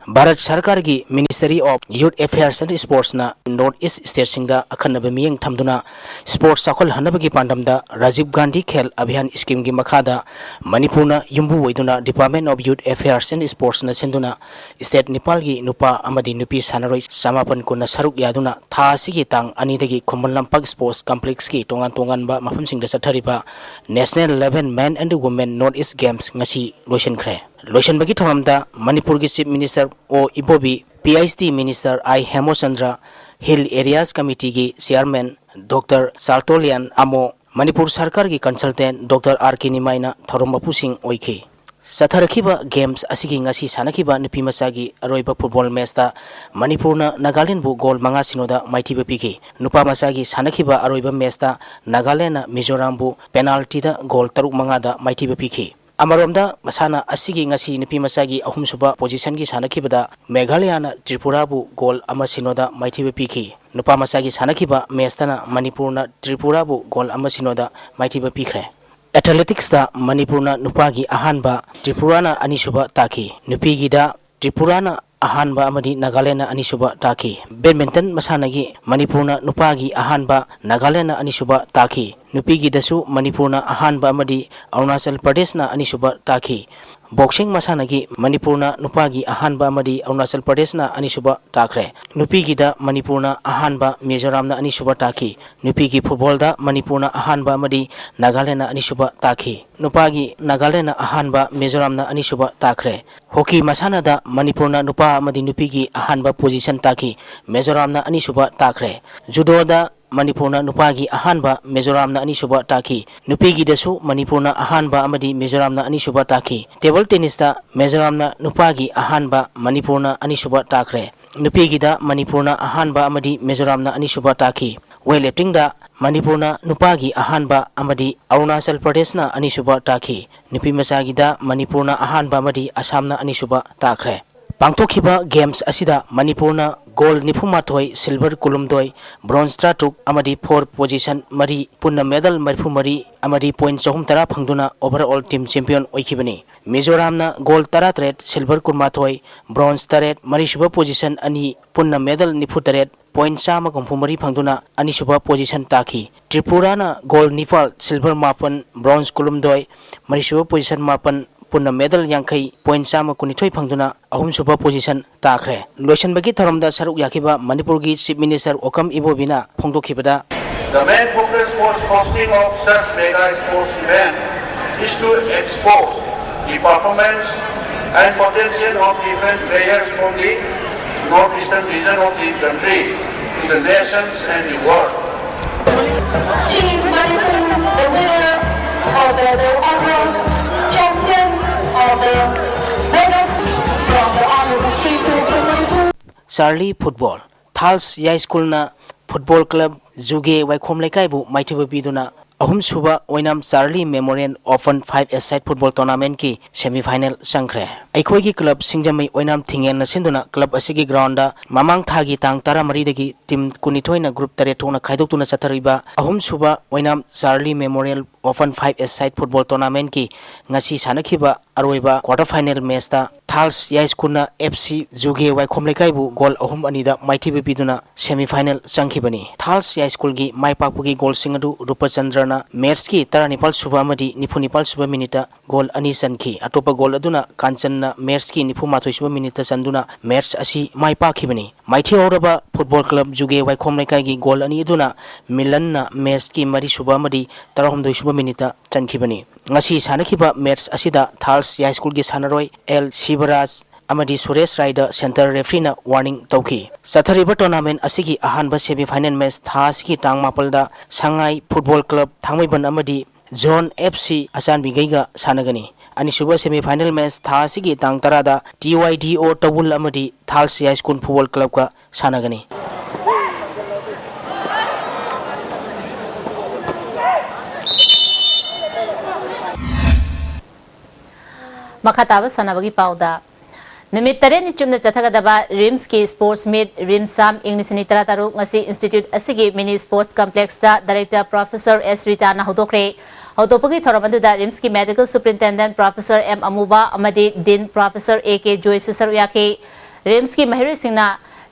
ꯚꯥꯔꯠ ꯁꯔꯀꯥꯔꯒꯤ Ministry of Youth Affairs and Sportsꯅ North East stateꯁꯤꯡꯗ ꯑꯈꯟꯅꯕ ꯃꯤꯠꯌꯦꯡ ꯊꯝꯗꯨꯅ sports ꯆꯥꯎꯈꯠꯍꯟꯅꯕꯒꯤ ꯄꯥꯟꯗꯝꯗ Rajiv Gandhi Khel Abhiyan schemeꯒꯤ ꯃꯈꯥꯗ ꯃꯅꯤꯄꯨꯔꯅ ꯌꯨꯝꯕꯨ ꯑꯣꯏꯗꯨꯅ Department of Youth Affairs and Sportsꯅ ꯁꯤꯟꯗꯨꯅ state ꯅꯤꯄꯥꯜꯒꯤ ꯅꯨꯄꯥ ꯑꯃꯗꯤ ꯅꯨꯄꯤ ꯁꯥꯟꯅꯔꯣꯏ ꯆꯃꯥꯄꯟ ꯀꯨꯟꯅ ꯁꯔꯨꯛ ꯌꯥꯗꯨꯅ ꯊꯥ ꯑꯁꯤꯒꯤ ꯇꯥꯡ ꯑꯅꯤꯗꯒꯤ ꯈꯨꯃꯟ ꯂꯝꯄꯥꯛ Sports Complexꯀꯤ ꯇꯣꯉꯥꯟ ꯇꯣꯉꯥꯟꯕ ꯃꯐꯝꯁꯤꯡꯗ ꯆꯠꯊꯔꯤꯕ National Eleven Men and Women North East Games ꯉꯁꯤ ꯂꯣꯏꯁꯤꯟꯈ꯭ꯔꯦ꯫ ꯂꯣꯏꯁꯤꯟꯕꯒꯤ ꯊꯧꯔꯝꯗ ꯃꯅꯤꯄꯨꯔꯒꯤ Chief Minister ꯑꯣ ꯏꯕꯣꯕꯤ, P H D Minister I ꯍꯦꯃꯣꯆꯟꯗ꯭ꯔ, Hill Areas Committeeꯒꯤ Chairman Doctor ꯆꯥꯔꯇꯣꯂꯤꯌꯥꯟ ꯑꯃꯣ, ꯃꯅꯤꯄꯨꯔ ꯁꯔꯀꯥꯔꯒꯤ Consultant Doctor R K ꯅꯤꯃꯥꯏꯅ ꯊꯧꯔꯝ ꯃꯄꯨꯁꯤꯡ ꯑꯣꯏꯈꯤ꯫ ꯆꯠꯊꯔꯛꯈꯤꯕ Games ꯑꯁꯤꯒꯤ ꯉꯁꯤ ꯁꯥꯟꯅꯈꯤꯕ ꯅꯨꯄꯤ ꯃꯆꯥꯒꯤ ꯑꯔꯣꯏꯕ football matchꯇ ꯃꯅꯤꯄꯨꯔꯅ ꯅꯥꯒꯥꯂꯦꯟꯕꯨ goal ꯃꯉꯥ ꯁꯤꯅꯣꯗ ꯃꯥꯏꯊꯤꯕ ꯄꯤꯈꯤ꯫ ꯅꯨꯄꯥ ꯃꯆꯥꯒꯤ ꯁꯥꯟꯅꯈꯤꯕ ꯑꯔꯣꯏꯕ matchꯇ ꯅꯥꯒꯥꯂꯦꯟꯅ ꯃꯤꯖꯣꯔꯥꯝꯕꯨ penaltyꯗ goal ꯇꯔꯨꯛ ꯃꯉꯥꯗ ꯃꯥꯏꯊꯤꯕ ꯄꯤꯈꯤ꯫ ꯑꯃꯔꯣꯝꯗ, ꯃꯁꯥꯟꯅ ꯑꯁꯤꯒꯤ ꯉꯁꯤ ꯅꯨꯄꯤ ꯃꯆꯥꯒꯤ ꯑꯍꯨꯝꯁꯨꯕ positionꯒꯤ ꯁꯥꯟꯅꯈꯤꯕꯗ ꯃꯦꯘꯥꯂꯌꯥꯅ ꯇ꯭ꯔꯤꯄꯨꯔꯥꯕꯨ goal ꯑꯃ ꯁꯤꯅꯣꯗ ꯃꯥꯏꯊꯤꯕ ꯄꯤꯈꯤ꯫ ꯅꯨꯄꯥ ꯃꯆꯥꯒꯤ ꯁꯥꯟꯅꯈꯤꯕ matchꯇꯅ ꯃꯅꯤꯄꯨꯔꯅ ꯇ꯭ꯔꯤꯄꯨꯔꯥꯕꯨ goal ꯑꯃ ꯁꯤꯅꯣꯗ ꯃꯥꯏꯊꯤꯕ ꯄꯤꯈ꯭ꯔꯦ꯫ Athleticsꯇ ꯃꯅꯤꯄꯨꯔꯅ ꯅꯨꯄꯥꯒꯤ ꯑꯍꯥꯟꯕ, ꯇ꯭ꯔꯤꯄꯨꯔꯥꯅ ꯑꯅꯤꯁꯨꯕ ꯇꯥꯈꯤ꯫ ꯅꯨꯄꯤꯒꯤꯗ ꯇ꯭ꯔꯤꯄꯨꯔꯥꯅ ꯑꯍꯥꯟꯕ ꯑꯃꯗꯤ ꯅꯥꯒꯥꯂꯦꯟꯅ ꯑꯅꯤꯁꯨꯕ ꯇꯥꯈꯤ꯫ Badminton ꯃꯁꯥꯟꯅꯒꯤ ꯃꯅꯤꯄꯨꯔꯅ ꯅꯨꯄꯥꯒꯤ ꯑꯍꯥꯟꯕ, ꯅꯥꯒꯥꯂꯦꯟꯅ ꯑꯅꯤꯁꯨꯕ ꯇꯥꯈꯤ꯫ ꯅꯨꯄꯤꯒꯤꯗꯁꯨ ꯃꯅꯤꯄꯨꯔꯅ ꯑꯍꯥꯟꯕ ꯑꯃꯗꯤ ꯑꯔꯨꯅꯥꯆꯜ ꯄ꯭ꯔꯗꯦꯁꯅ ꯑꯅꯤꯁꯨꯕ ꯇꯥꯈꯤ꯫ Boxing ꯃꯁꯥꯟꯅꯒꯤ ꯃꯅꯤꯄꯨꯔꯅ ꯅꯨꯄꯥꯒꯤ ꯑꯍꯥꯟꯕ ꯑꯃꯗꯤ ꯑꯔꯨꯅꯥꯆꯜ ꯄ꯭ꯔꯗꯦꯁꯅ ꯑꯅꯤꯁꯨꯕ ꯇꯥꯈ꯭ꯔꯦ꯫ ꯅꯨꯄꯤꯒꯤꯗ ꯃꯅꯤꯄꯨꯔꯅ ꯑꯍꯥꯟꯕ, ꯃꯤꯖꯣꯔꯥꯝꯅ ꯑꯅꯤꯁꯨꯕ ꯇꯥꯈꯤ꯫ ꯅꯨꯄꯤꯒꯤ footballꯗ ꯃꯅꯤꯄꯨꯔꯅ ꯑꯍꯥꯟꯕ ꯑꯃꯗꯤ ꯅꯥꯒꯥꯂꯦꯟꯗꯅ ꯑꯅꯤꯁꯨꯕ ꯇꯥꯈꯤ꯫ ꯅꯨꯄꯥꯒꯤ ꯅꯥꯒꯥꯂꯦꯟꯗꯅ ꯑꯍꯥꯟꯕ, ꯃꯤꯖꯣꯔꯥꯝꯅ ꯑꯅꯤꯁꯨꯕ ꯇꯥꯈ꯭ꯔꯦ꯫ Hockey ꯃꯁꯥꯟꯅꯗ ꯃꯅꯤꯄꯨꯔꯅ ꯅꯨꯄꯥ ꯑꯃꯗꯤ ꯅꯨꯄꯤꯒꯤ ꯑꯍꯥꯟꯕ position ꯇꯥꯈꯤ꯫ ꯃꯤꯖꯣꯔꯥꯝꯅ ꯑꯅꯤꯁꯨꯕ ꯇꯥꯈ꯭ꯔꯦ꯫ Judoꯗ ꯃꯅꯤꯄꯨꯔꯅ ꯅꯨꯄꯥꯒꯤ ꯑꯍꯥꯟꯕ, ꯃꯤꯖꯣꯔꯥꯝꯅ ꯑꯅꯤꯁꯨꯕ ꯇꯥꯈꯤ꯫ ꯅꯨꯄꯤꯒꯤꯗꯁꯨ ꯃꯅꯤꯄꯨꯔꯅ ꯑꯍꯥꯟꯕ ꯑꯃꯗꯤ ꯃꯤꯖꯣꯔꯥꯝꯅ ꯑꯅꯤꯁꯨꯕ ꯇꯥꯈꯤ꯫ Table tennisꯇ ꯃꯤꯖꯣꯔꯥꯝꯅ ꯅꯨꯄꯥꯒꯤ ꯑꯍꯥꯟꯕ, ꯃꯅꯤꯄꯨꯔꯅ ꯑꯅꯤꯁꯨꯕ ꯇꯥꯈ꯭ꯔꯦ꯫ ꯅꯨꯄꯤꯒꯤꯗ ꯃꯅꯤꯄꯨꯔꯅ ꯑꯍꯥꯟꯕ ꯑꯃꯗꯤ ꯃꯤꯖꯣꯔꯥꯝꯅ ꯑꯅꯤꯁꯨꯕ ꯇꯥꯈꯤ꯫ Weightliftingꯗ ꯃꯅꯤꯄꯨꯔꯅ ꯅꯨꯄꯥꯒꯤ ꯑꯍꯥꯟꯕ ꯑꯃꯗꯤ ꯑꯔꯨꯅꯥꯆꯜ ꯄ꯭ꯔꯗꯦꯁꯅ ꯑꯅꯤꯁꯨꯕ ꯇꯥꯈꯤ꯫ ꯅꯨꯄꯤ ꯃꯆꯥꯒꯤꯗ ꯃꯅꯤꯄꯨꯔꯅ ꯑꯍꯥꯟꯕ ꯑꯃꯗꯤ ꯑꯁꯥꯝꯅ ꯑꯅꯤꯁꯨꯕ ꯇꯥꯈ꯭ꯔꯦ꯫ ꯄꯥꯡꯊꯣꯛꯈꯤꯕ games ꯑꯁꯤꯗ ꯃꯅꯤꯄꯨꯔꯅ gold ꯅꯤꯐꯨ ꯃꯥꯊꯣꯏ, silver ꯀꯨꯟꯍꯨꯝꯗꯣꯏ, bronze ꯇꯔꯥꯇꯔꯨꯛ ꯑꯃꯗꯤ fourth position ꯃꯔꯤ, ꯄꯨꯟꯅ medal ꯃꯔꯤꯐꯨ ꯃꯔꯤ ꯑꯃꯗꯤ point ꯆꯍꯨꯝ ꯇꯔꯥ ꯐꯪꯗꯨꯅ overall team champion ꯑꯣꯏꯈꯤꯕꯅꯤ꯫ ꯃꯤꯖꯣꯔꯥꯝꯅ gold ꯇꯔꯥꯇꯔꯦꯠ, silver ꯀꯨꯟꯃꯥꯊꯣꯏ, bronze ꯇꯔꯦꯠ, ꯃꯔꯤꯁꯨꯕ position ꯑꯅꯤ, ꯄꯨꯟꯅ medal ꯅꯤꯐꯨ ꯇꯔꯦꯠ, point ꯆꯥꯝꯃ ꯍꯨꯝꯐꯨ ꯃꯔꯤ ꯐꯪꯗꯨꯅ ꯑꯅꯤꯁꯨꯕ position ꯇꯥꯈꯤ꯫ ꯇ꯭ꯔꯤꯄꯨꯔꯥꯅ gold ꯅꯤꯄꯥꯜ, silver ꯃꯥꯄꯟ, bronze ꯀꯨꯟꯍꯨꯝꯗꯣꯏ, ꯃꯔꯤꯁꯨꯕ position ꯃꯥꯄꯟ, ꯄꯨꯟꯅ medal ꯌꯥꯡꯈꯩ, point ꯆꯥꯝꯃ ꯀꯨꯟꯅꯤꯊꯣꯏ ꯐꯪꯗꯨꯅ ꯑꯍꯨꯝꯁꯨꯕ position ꯇꯥꯈ꯭ꯔꯦ꯫ ꯂꯣꯏꯁꯤꯟꯕꯒꯤ ꯊꯧꯔꯝꯗ ꯁꯔꯨꯛ ꯌꯥꯈꯤꯕ ꯃꯅꯤꯄꯨꯔꯒꯤ Chief Minister ꯑꯣꯀꯝ ꯏꯕꯣꯕꯤꯅ ꯐꯣꯡꯗꯣꯛꯈꯤꯕꯗ, The main focus was hosting of such mega sports event is to expose the performance and potential of different players from the northeastern region of the country to the nations and the world. Team Manipur, the winner of the, the overall champion of the medals from the Honorable Chief Minister Manipur. Charlie Football꯫ Thals ꯌꯥꯏꯁ꯭ꯀꯨꯜꯅ football club ꯖꯨꯒꯦ ꯋꯥꯏꯈꯣꯝ ꯂꯩꯀꯥꯏꯕꯨ ꯃꯥꯏꯊꯤꯕ ꯄꯤꯗꯨꯅ ꯑꯍꯨꯝꯁꯨꯕ Oinam Charlie Memorial Open five-a-side football tournamentꯀꯤ semifinal ꯆꯪꯈ꯭ꯔꯦ꯫ ꯑꯩꯈꯣꯏꯒꯤ club ꯁꯤꯡꯖꯃꯩ ꯑꯣꯏꯅꯥꯝ ꯊꯤꯡꯉꯦꯜꯅ ꯁꯤꯟꯗꯨꯅ club ꯑꯁꯤꯒꯤ groundꯗ ꯃꯃꯥꯡ ꯊꯥꯒꯤ ꯇꯥꯡ ꯇꯔꯥꯃꯔꯤꯗꯒꯤ team ꯀꯨꯟꯅꯤꯊꯣꯏꯅ group ꯇꯔꯦꯠ ꯊꯣꯛꯅ ꯈꯥꯏꯗꯣꯛꯇꯨꯅ ꯆꯠꯊꯔꯤꯕ ꯑꯍꯨꯝꯁꯨꯕ Oinam Charlie Memorial Open five-a-side football tournamentꯀꯤ ꯉꯁꯤ ꯁꯥꯟꯅꯈꯤꯕ ꯑꯔꯣꯏꯕ quarter final matchꯇ ꯊꯥꯜꯁ ꯌꯥꯏꯁ꯭ꯀꯨꯜꯅ F C ꯖꯨꯒꯦ ꯋꯥꯏꯈꯣꯝ ꯂꯩꯀꯥꯏꯕꯨ goal ꯑꯍꯨꯝ ꯑꯅꯤꯗ ꯃꯥꯏꯊꯤꯕ ꯄꯤꯗꯨꯅ semifinal ꯆꯪꯈꯤꯕꯅꯤ꯫ ꯊꯥꯜꯁ ꯌꯥꯏꯁ꯭ꯀꯨꯜꯒꯤ ꯃꯥꯏ ꯄꯥꯛꯄꯒꯤ goalꯁꯤꯡ ꯑꯗꯨ ꯔꯨꯄꯆꯟꯗ꯭ꯔꯅ matchꯀꯤ ꯇꯔꯥꯅꯤꯄꯥꯜ ꯁꯨꯕ ꯑꯃꯗꯤ ꯅꯤꯐꯨ ꯅꯤꯄꯥꯜ ꯁꯨꯕ minuteꯇ goal ꯑꯅꯤ ꯆꯟꯈꯤ꯫ ꯑꯇꯣꯞꯄ goal ꯑꯗꯨꯅ ꯀꯥꯟꯆꯟꯅ matchꯀꯤ ꯅꯤꯐꯨ ꯃꯥꯊꯣꯏ ꯁꯨꯕ minuteꯇ ꯆꯟꯗꯨꯅ match ꯑꯁꯤ ꯃꯥꯏ ꯄꯥꯛꯈꯤꯕꯅꯤ꯫ ꯃꯥꯏꯊꯤꯍꯧꯔꯕ football club ꯖꯨꯒꯦ ꯋꯥꯏꯈꯣꯝ ꯂꯩꯀꯥꯏꯒꯤ goal ꯑꯅꯤ ꯑꯗꯨꯅ ꯃꯤꯂꯟꯅ matchꯀꯤ ꯃꯔꯤ ꯁꯨꯕ ꯑꯃꯗꯤ ꯇꯔꯥꯍꯨꯝꯗꯣꯏ ꯁꯨꯕ minuteꯇ ꯆꯟꯈꯤꯕꯅꯤ꯫ ꯉꯁꯤ ꯁꯥꯟꯅꯈꯤꯕ match ꯑꯁꯤꯗ ꯊꯥꯜꯁ ꯌꯥꯏꯁ꯭ꯀꯨꯜꯒꯤ ꯁꯥꯟꯅꯔꯣꯏ ꯑꯦꯜ ꯁꯤꯕꯔꯥꯖ ꯑꯃꯗꯤ ꯁꯨꯔꯦꯁ ꯔꯥꯏꯗ center refereeꯅ warning ꯇꯧꯈꯤ꯫ ꯆꯠꯊꯔꯤꯕ tournament ꯑꯁꯤꯒꯤ ꯑꯍꯥꯟꯕ semifinal match ꯊꯥ ꯑꯁꯤꯒꯤ ꯇꯥꯡ ꯃꯥꯄꯜꯗ ꯁꯉꯥꯏ football club ꯊꯥꯡꯃꯩꯕꯟ ꯑꯃꯗꯤ Zone F C ꯑꯆꯥꯟꯕꯤꯒꯩꯒ ꯁꯥꯟꯅꯒꯅꯤ꯫ ꯑꯅꯤꯁꯨꯕ semifinal match ꯊꯥ ꯑꯁꯤꯒꯤ ꯇꯥꯡ ꯇꯔꯥꯗ T Y D O ꯇꯧꯕꯨꯜ ꯑꯃꯗꯤ ꯊꯥꯜꯁ ꯌꯥꯏꯁ꯭ꯀꯨꯜ football clubꯀ ꯁꯥꯟꯅꯒꯅꯤ꯫ ꯃꯈꯥ ꯇꯥꯕ ꯁꯥꯟꯅꯕꯒꯤ ꯄꯥꯎꯗ, ꯅꯨꯃꯤꯠ ꯇꯔꯦꯠꯅꯤ ꯆꯨꯞꯅ ꯆꯠꯊꯒꯗꯕ ꯔꯤꯝꯁꯀꯤ Sports Meet, ꯔꯤꯝꯁ ꯁꯥꯝ, ꯏꯪ ꯂꯤꯁꯤꯡ ꯑꯅꯤ ꯇꯔꯥꯇꯔꯨꯛ, ꯉꯁꯤ institute ꯑꯁꯤꯒꯤ mini sports complexꯇ Director Professor S ꯔꯤꯇꯥꯅ ꯍꯧꯗꯣꯛꯈ꯭ꯔꯦ꯫ ꯍꯧꯗꯣꯛꯄꯒꯤ ꯊꯧꯔꯝ ꯑꯗꯨꯗ ꯔꯤꯝꯁꯀꯤ Medical Superintendent Professor ꯑꯦꯝ ꯑꯃꯨꯕ ꯑꯃꯗꯤ Dean Professor ꯑꯦ ꯀꯦ ꯖꯣꯏꯁꯨ ꯁꯔꯨꯛ ꯌꯥꯈꯤ꯫ ꯔꯤꯝꯁꯀꯤ ꯃꯍꯩꯔꯣꯏꯁꯤꯡꯅ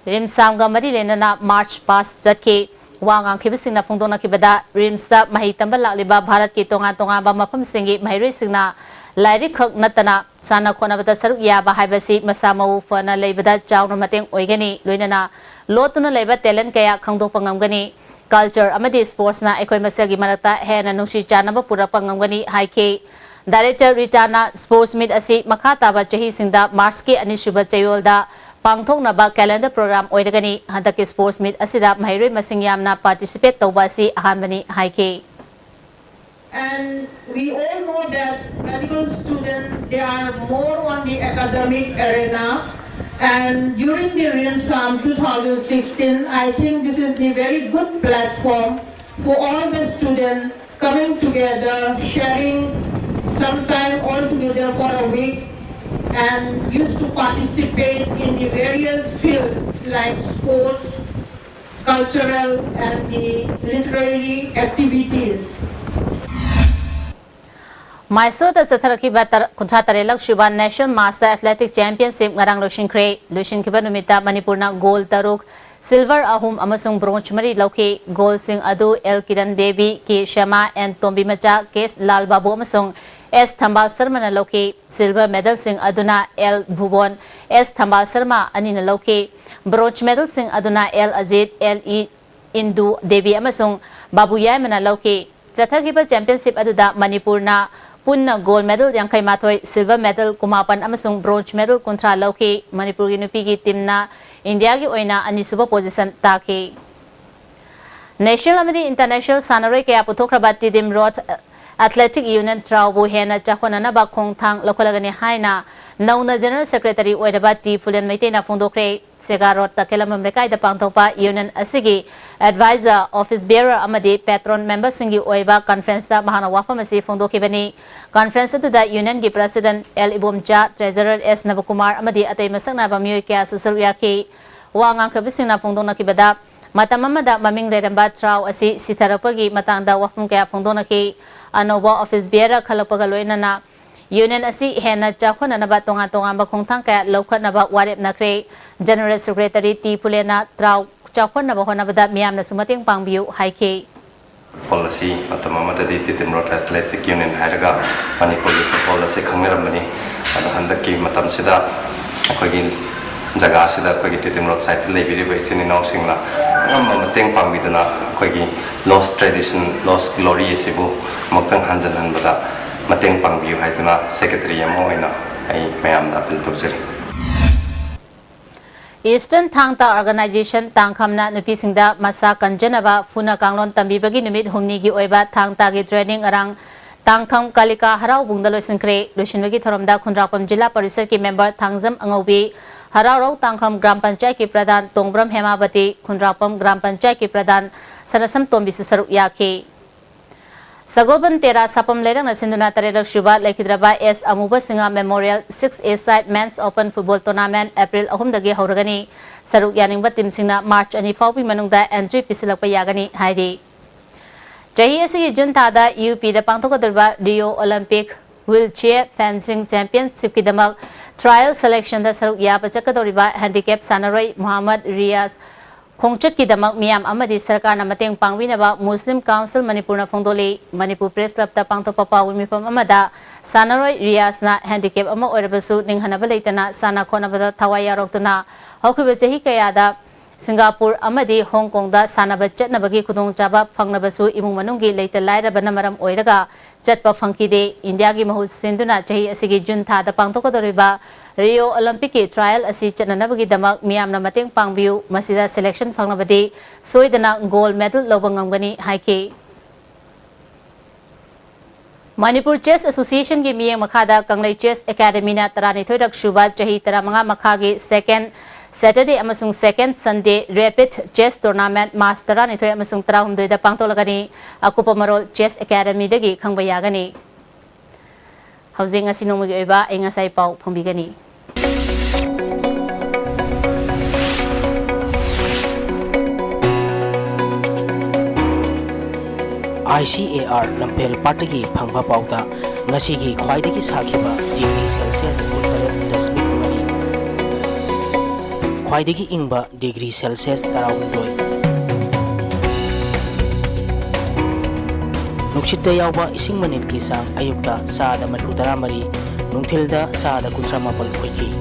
ꯔꯤꯝꯁ ꯁꯥꯝꯒ ꯃꯔꯤ ꯂꯩꯅꯅ march past ꯆꯠꯈꯤ꯫ ꯋꯥ ꯉꯥꯡꯈꯤꯕꯁꯤꯡꯅ ꯐꯣꯡꯗꯣꯛꯅꯈꯤꯕꯗ, ꯔꯤꯝꯁꯇ ꯃꯍꯩ ꯇꯝꯕ ꯂꯥꯛꯂꯤꯕ ꯚꯥꯔꯠꯀꯤ ꯇꯣꯉꯥꯟ ꯇꯣꯉꯥꯟꯕ ꯃꯐꯝꯁꯤꯡꯒꯤ ꯃꯍꯩꯔꯣꯏꯁꯤꯡꯅ ꯂꯥꯏꯔꯤꯛ ꯈꯛ ꯅꯠꯇꯅ ꯁꯥꯟꯅ ꯈꯣꯠꯅꯕꯗ ꯁꯔꯨꯛ ꯌꯥꯕ ꯍꯥꯏꯕꯁꯤ ꯃꯁꯥ ꯃꯎ ꯐꯅ ꯂꯩꯕꯗ ꯆꯥꯎꯅ ꯃꯇꯦꯡ ꯑꯣꯏꯒꯅꯤ, ꯂꯣꯏꯅꯅ ꯂꯣꯠꯇꯨꯅ ꯂꯩꯕ talent ꯀꯌꯥ ꯈꯪꯗꯣꯛꯄ ꯉꯝꯒꯅꯤ꯫ Culture ꯑꯃꯗꯤ sportsꯅ ꯑꯩꯈꯣꯏ ꯃꯁꯦꯜꯒꯤ ꯃꯔꯛꯇ ꯍꯦꯟꯅ ꯅꯨꯡꯁꯤ ꯆꯥꯟꯅꯕ ꯄꯨꯔꯛꯄ ꯉꯝꯒꯅꯤ ꯍꯥꯏꯈꯤ꯫ Director ꯔꯤꯇꯥꯅ Sports Meet ꯑꯁꯤ ꯃꯈꯥ ꯇꯥꯕ ꯆꯍꯤꯁꯤꯡꯗ Marchꯀꯤ ꯑꯅꯤꯁꯨꯕ ꯆꯌꯣꯜꯗ ꯄꯥꯡꯊꯣꯛꯅꯕ calendar program ꯑꯣꯏꯔꯒꯅꯤ꯫ ꯍꯟꯗꯛꯀꯤ Sports Meet ꯑꯁꯤꯗ ꯃꯍꯩꯔꯣꯏ ꯃꯁꯤꯡ ꯌꯥꯝꯅ participate ꯇꯧꯕ ꯑꯁꯤ ꯑꯍꯥꯟꯕꯅꯤ ꯍꯥꯏꯈꯤ꯫ And we all know that medical students, they are more on the academic arena. And during the RIMS SAM two thousand sixteen, I think this is the very good platform for all the students coming together, sharing some time all together for a week, and used to participate in the various fields like sports, cultural, and the literary activities. ꯃꯥꯏꯁꯣꯔꯗ ꯆꯠꯊꯔꯛꯈꯤꯕ ꯇꯔ-, ꯀꯨꯟꯊ꯭ꯔꯥ ꯇꯔꯦꯠꯂꯛ ꯁꯨꯕ National Master Athletic Championship ꯉꯔꯥꯡ ꯂꯣꯏꯁꯤꯟꯈ꯭ꯔꯦ꯫ ꯂꯣꯏꯁꯤꯟꯈꯤꯕ ꯅꯨꯃꯤꯠꯇ ꯃꯅꯤꯄꯨꯔꯅ gold ꯇꯔꯨꯛ, silver ꯑꯍꯨꯝ ꯑꯃꯁꯨꯡ bronze ꯃꯔꯤ ꯂꯧꯈꯤ꯫ Goldꯁꯤꯡ ꯑꯗꯨ L Kiran Devi, K Shyama, N Tombimacha, K Lal Babu ꯑꯃꯁꯨꯡ ꯑꯦꯁ ꯊꯝꯕꯥꯜ ꯁꯔꯃꯅ ꯂꯧꯈꯤ꯫ Silver medalꯁꯤꯡ ꯑꯗꯨꯅ ꯑꯦꯜ ꯚꯨꯕꯣꯟ, ꯑꯦꯁ ꯊꯝꯕꯥꯜ ꯁꯔꯃ ꯑꯅꯤꯅ ꯂꯧꯈꯤ꯫ Bronze medalꯁꯤꯡ ꯑꯗꯨꯅ L Ajit, L E Indu Devi ꯑꯃꯁꯨꯡ ꯕꯥꯕꯨ ꯌꯥꯏꯃꯅ ꯂꯧꯈꯤ꯫ ꯆꯠꯊꯈꯤꯕ championship ꯑꯗꯨꯗ ꯃꯅꯤꯄꯨꯔꯅ ꯄꯨꯟꯅ gold medal ꯌꯥꯡꯈꯩ ꯃꯥꯊꯣꯏ, silver medal ꯀꯨꯟꯃꯥꯄꯟ ꯑꯃꯁꯨꯡ bronze medal ꯀꯨꯟꯊ꯭ꯔꯥ ꯂꯧꯈꯤ꯫ ꯃꯅꯤꯄꯨꯔꯒꯤ ꯅꯨꯄꯤꯒꯤ teamꯅ ꯏꯟꯗꯤꯌꯥꯒꯤ ꯑꯣꯏꯅ ꯑꯅꯤꯁꯨꯕ position ꯇꯥꯈꯤ꯫ National ꯑꯃꯗꯤ international ꯁꯥꯟꯅꯔꯣꯏ ꯀꯌꯥ ꯄꯨꯊꯣꯛꯈ꯭ꯔꯕ ꯇꯤꯗꯤꯝ ꯔꯣꯗ Athletic Union ꯇ꯭ꯔꯥꯎꯕꯨ ꯍꯦꯟꯅ ꯆꯥꯎꯈꯠꯅꯅꯕ ꯈꯣꯡꯊꯥꯡ ꯂꯧꯈꯠꯂꯒꯅꯤ ꯍꯥꯏꯅ ꯅꯧꯅ General Secretary ꯑꯣꯏꯔꯕ ꯇꯤ ꯐꯨꯂꯦꯟ ꯃꯩꯇꯩꯅ ꯐꯣꯡꯗꯣꯛꯈ꯭ꯔꯦ꯫ ꯁꯦꯒꯥ ꯔꯣꯗꯇ ꯈꯦꯂꯝꯕꯝ ꯂꯩꯀꯥꯏꯗ ꯄꯥꯡꯊꯣꯛꯄ ꯌꯨꯅꯤꯌꯟ ꯑꯁꯤꯒꯤ advisor, office bearer ꯑꯃꯗꯤ patron memberꯁꯤꯡꯒꯤ ꯑꯣꯏꯕ conferenceꯇ ꯃꯍꯥꯛꯅ ꯋꯥꯐꯝ ꯑꯁꯤ ꯐꯣꯡꯗꯣꯛꯈꯤꯕꯅꯤ꯫ Conference ꯑꯗꯨꯗ ꯌꯨꯅꯤꯌꯟꯒꯤ president ꯑꯦꯜ ꯏꯕꯣꯝꯆꯥ, treasurer ꯑꯦꯁ ꯅꯕꯀꯨꯃꯥꯔ ꯑꯃꯗꯤ ꯑꯇꯩ ꯃꯁꯛ ꯅꯥꯏꯕ ꯃꯤꯑꯣꯏ ꯀꯌꯥꯁꯨ ꯁꯔꯨꯛ ꯌꯥꯈꯤ꯫ ꯋꯥ ꯉꯥꯡꯈꯤꯕꯁꯤꯡꯅ ꯐꯣꯡꯗꯣꯛꯅꯈꯤꯕꯗ, ꯃꯇꯝ ꯑꯃꯗ ꯃꯃꯤꯡ ꯂꯩꯔꯝꯕ ꯇ꯭ꯔꯥꯎ ꯑꯁꯤ ꯁꯤꯊꯔꯛꯄꯒꯤ ꯃꯇꯥꯡꯗ ꯋꯥꯐꯝ ꯀꯌꯥ ꯐꯣꯡꯗꯣꯛꯅꯈꯤ꯫ ꯑꯅꯧꯕ office bearer ꯈꯜꯂꯛꯄꯒ ꯂꯣꯏꯅꯅ ꯌꯨꯅꯤꯌꯟ ꯑꯁꯤ ꯍꯦꯟꯅ ꯆꯥꯎꯈꯠꯅꯅꯕ ꯇꯣꯉꯥꯟ ꯇꯣꯉꯥꯟꯕ ꯈꯣꯡꯊꯥꯡ ꯀꯌꯥ ꯂꯧꯈꯠꯅꯕ ꯋꯥꯔꯦꯞꯅꯈ꯭ꯔꯦ꯫ General Secretary ꯇꯤ ꯐꯨꯂꯦꯟꯅ ꯇ꯭ꯔꯥꯎ ꯆꯥꯎꯈꯠꯅꯕ ꯍꯣꯠꯅꯕꯗ ꯃꯤꯌꯥꯝꯅꯁꯨ ꯃꯇꯦꯡ ꯄꯥꯡꯕꯤꯌꯨ ꯍꯥꯏꯈꯤ꯫ ꯐꯣꯜ ꯑꯁꯤ ꯃꯇꯝ ꯑꯃꯗꯗꯤ ꯇꯤꯇꯤꯝ ꯔꯣꯗ ꯑꯦꯊꯂꯦꯇꯤꯛ ꯌꯨꯅꯤꯌꯟ ꯍꯥꯏꯔꯒ ꯃꯅꯤꯄꯨꯔꯒꯤ ꯐꯨꯠꯕꯣꯜ ꯑꯁꯤ ꯈꯪꯅꯔꯝꯕꯅꯤ꯫ ꯑꯗꯣ ꯍꯟꯗꯛꯀꯤ ꯃꯇꯝꯁꯤꯗ ꯑꯩꯈꯣꯏꯒꯤ ꯖꯒꯥꯁꯤꯗ, ꯑꯩꯈꯣꯏꯒꯤ ꯇꯤꯇꯤꯝ ꯔꯣꯗ ꯁꯥꯏꯠꯇ ꯂꯩꯕꯤꯔꯤꯕ ꯏꯆꯤꯟ ꯏꯅꯥꯎꯁꯤꯡꯅ ꯑꯉꯝꯕ ꯃꯇꯦꯡ ꯄꯥꯡꯕꯤꯗꯨꯅ ꯑꯩꯈꯣꯏꯒꯤ lost tradition, lost glory ꯑꯁꯤꯕꯨ ꯑꯃꯨꯛꯇꯪ ꯍꯟꯖꯤꯟꯍꯟꯕꯗ ꯃꯇꯦꯡ ꯄꯥꯡꯕꯤꯌꯨ ꯍꯥꯏꯗꯨꯅ secretary ꯑꯃ ꯑꯣꯏꯅ ꯑꯩ ꯃꯌꯥꯝꯗ appeal ꯇꯧꯖꯔꯤ꯫ Eastern ꯊꯥꯡ ꯇꯥ Organisation ꯇꯥꯡꯈꯝꯅ ꯅꯨꯄꯤꯁꯤꯡꯗ ꯃꯁꯥ ꯀꯟꯖꯅꯕ ꯐꯨꯅ ꯀꯥꯡꯂꯣꯟ ꯇꯝꯕꯤꯕꯒꯤ ꯅꯨꯃꯤꯠ ꯍꯨꯝꯅꯤꯒꯤ ꯑꯣꯏꯕ ꯊꯥꯡ ꯇꯥꯒꯤ training ꯉꯔꯥꯡ ꯇꯥꯡꯈꯝ ꯀꯥꯂꯤꯀꯥ ꯍꯔꯥꯎꯕꯨꯡꯗ ꯂꯣꯏꯁꯤꯟꯈ꯭ꯔꯦ꯫ ꯂꯣꯏꯁꯤꯟꯕꯒꯤ ꯊꯧꯔꯝꯗ ꯈꯨꯟꯗ꯭ꯔꯥꯛꯄꯝ ꯖꯤꯂꯥ ꯄꯔꯤꯁꯗꯀꯤ member ꯊꯥꯡꯖꯝ ꯑꯉꯧꯕꯤ, ꯍꯔꯥꯎꯔꯧ ꯇꯥꯡꯈꯝ ꯒ꯭ꯔꯥꯝ ꯄꯟꯆꯥꯌꯠꯀꯤ ꯄ꯭ꯔꯙꯥꯟ ꯇꯣꯡꯕ꯭ꯔꯝ ꯍꯦꯃꯥꯕꯇꯤ, ꯈꯨꯟꯗ꯭ꯔꯥꯛꯄꯝ ꯒ꯭ꯔꯥꯝ ꯄꯟꯆꯥꯌꯠꯀꯤ ꯄ꯭ꯔꯙꯥꯟ ꯁꯅꯁꯝ ꯇꯣꯝꯕꯤꯁꯨ ꯁꯔꯨꯛ ꯌꯥꯈꯤ꯫ ꯁꯒꯣꯜꯕꯟ ꯇꯦꯔꯥ ꯁꯥꯄꯝ ꯂꯩꯔꯛꯅ ꯁꯤꯟꯗꯨꯅ ꯇꯔꯦꯠꯂꯛ ꯁꯨꯕ ꯂꯩꯈꯤꯗ꯭ꯔꯕ ꯑꯦꯁ ꯑꯃꯨꯕ Singh Memorial six A side Men's Open Football Tournament April ꯑꯍꯨꯝꯗꯒꯤ ꯍꯧꯔꯒꯅꯤ꯫ ꯁꯔꯨꯛ ꯌꯥꯅꯤꯡꯕ ꯇꯤꯝꯁꯤꯡꯅ March ꯑꯅꯤ ꯐꯥꯎꯕꯒꯤ ꯃꯅꯨꯡꯗ entry ꯄꯤꯁꯤꯜꯂꯛꯄ ꯌꯥꯒꯅꯤ ꯍꯥꯏꯔꯤ꯫ ꯆꯍꯤ ꯑꯁꯤꯒꯤ ꯖꯨꯟ ꯊꯥꯗ ꯌꯨ ꯄꯤꯗ ꯄꯥꯡꯊꯣꯛꯀꯗꯧꯔꯤꯕ Rio Olympic Wheelchair Fencing Championshipꯀꯤꯗꯃꯛ trial selectionꯗ ꯁꯔꯨꯛ ꯌꯥꯕ ꯆꯠꯀꯗꯧꯔꯤꯕ handicap ꯁꯥꯟꯅꯔꯣꯏ ꯃꯨꯍꯝꯃꯗ ꯔꯤꯌꯥꯖ ꯈꯣꯡꯆꯠꯀꯤꯗꯃꯛ ꯃꯤꯌꯥꯝ ꯑꯃꯗꯤ ꯁꯔꯀꯥꯔꯅ ꯃꯇꯦꯡ ꯄꯥꯡꯕꯤꯅꯕ Muslim Council ꯃꯅꯤꯄꯨꯔꯅ ꯐꯣꯡꯗꯣꯛꯂꯤ꯫ ꯃꯅꯤꯄꯨꯔ Press Clubꯇ ꯄꯥꯡꯊꯣꯛꯄ ꯄꯥꯎꯒꯤ ꯃꯤꯐꯝ ꯑꯃꯗ ꯁꯥꯟꯅꯔꯣꯏ ꯔꯤꯌꯥꯖꯅ handicap ꯑꯃ ꯑꯣꯏꯔꯕꯁꯨ ꯅꯤꯡꯍꯟꯅꯕ ꯂꯩꯇꯅ ꯁꯥꯟꯅ ꯈꯣꯠꯅꯕꯗ ꯊꯋꯥꯏ ꯌꯥꯎꯔꯛꯇꯨꯅ ꯍꯧꯈꯤꯕ ꯆꯍꯤ ꯀꯌꯥꯗ ꯁꯤꯡꯒꯥꯄꯨꯔ ꯑꯃꯗꯤ ꯍꯣꯡ ꯀꯣꯡꯗ ꯁꯥꯟꯅꯕ ꯆꯠꯅꯕꯒꯤ ꯈꯨꯗꯣꯡꯆꯥꯕ ꯐꯪꯂꯕꯁꯨ ꯏꯃꯨꯡ ꯃꯅꯨꯡꯒꯤ ꯂꯩꯇ ꯂꯥꯏꯔꯕꯅ ꯃꯔꯝ ꯑꯣꯏꯔꯒ ꯆꯠꯄ ꯐꯪꯈꯤꯗꯦ꯫ ꯏꯟꯗꯤꯌꯥꯒꯤ ꯃꯍꯨꯠ ꯁꯤꯟꯗꯨꯅ ꯆꯍꯤ ꯑꯁꯤꯒꯤ ꯖꯨꯟ ꯊꯥꯗ ꯄꯥꯡꯊꯣꯛꯀꯗꯧꯔꯤꯕ Rio Olympicꯀꯤ trial ꯑꯁꯤ ꯆꯠꯅꯅꯕꯒꯤꯗꯃꯛ ꯃꯤꯌꯥꯝꯅ ꯃꯇꯦꯡ ꯄꯥꯡꯕꯤꯌꯨ꯫ ꯃꯁꯤꯗ selection ꯐꯪꯂꯕꯗꯤ ꯁꯣꯏꯗꯅ gold medal ꯂꯧꯕ ꯉꯝꯒꯅꯤ ꯍꯥꯏꯈꯤ꯫ ꯃꯅꯤꯄꯨꯔ Chess Association ꯒꯤ ꯃꯤꯠꯌꯦꯡ ꯃꯈꯥꯗ ꯀꯪꯂꯩ Chess Academy ꯅ ꯇꯔꯥꯅꯤꯊꯣꯏꯔꯛ ꯁꯨꯕ ꯆꯍꯤ ꯇꯔꯥꯃꯉꯥ ꯃꯈꯥꯒꯤ second Saturday ꯑꯃꯁꯨꯡ second Sunday Rapid Chess Tournament March ꯇꯔꯥꯅꯤꯊꯣꯏ ꯑꯃꯁꯨꯡ ꯇꯔꯥꯍꯨꯝꯗꯣꯏꯗ ꯄꯥꯡꯊꯣꯛꯂꯒꯅꯤ꯫ ꯑꯀꯨꯞꯄ ꯃꯔꯣꯜ Chess Academy ꯗꯒꯤ ꯈꯪꯕ ꯌꯥꯒꯅꯤ꯫ ꯍꯧꯖꯤꯛ ꯉꯁꯤ ꯅꯣꯡꯃꯒꯤ ꯑꯣꯏꯕ ꯑꯏꯪ ꯑꯁꯥꯒꯤ ꯄꯥꯎ ꯐꯣꯡꯕꯤꯒꯅꯤ꯫ I C A R ꯂꯝꯐꯦꯜ ꯄꯥꯠꯇꯒꯤ ꯐꯪꯕ ꯄꯥꯎꯗ, ꯉꯁꯤꯒꯤ ꯈ꯭ꯋꯥꯏꯗꯒꯤ ꯁꯥꯈꯤꯕ degree Celsius ꯀꯨꯟꯇꯔꯦꯠ ꯗꯁꯃꯤꯛ ꯃꯔꯤ, ꯈ꯭ꯋꯥꯏꯗꯒꯤ ꯏꯪꯕ degree Celsius ꯇꯔꯥꯍꯨꯝꯗꯣꯏ꯫ ꯅꯨꯡꯁꯤꯠꯇ ꯌꯥꯎꯕ ꯏꯁꯤꯡ ꯃꯅꯤꯜꯒꯤ ꯆꯥꯡ ꯑꯌꯨꯛꯇ ꯆꯥꯗ ꯃꯔꯤꯐꯨ ꯇꯔꯥꯃꯔꯤ, ꯅꯨꯡꯊꯤꯜꯗ ꯆꯥꯗ ꯀꯨꯟꯊ꯭ꯔꯥ ꯃꯥꯄꯜ ꯑꯣꯏꯈꯤ꯫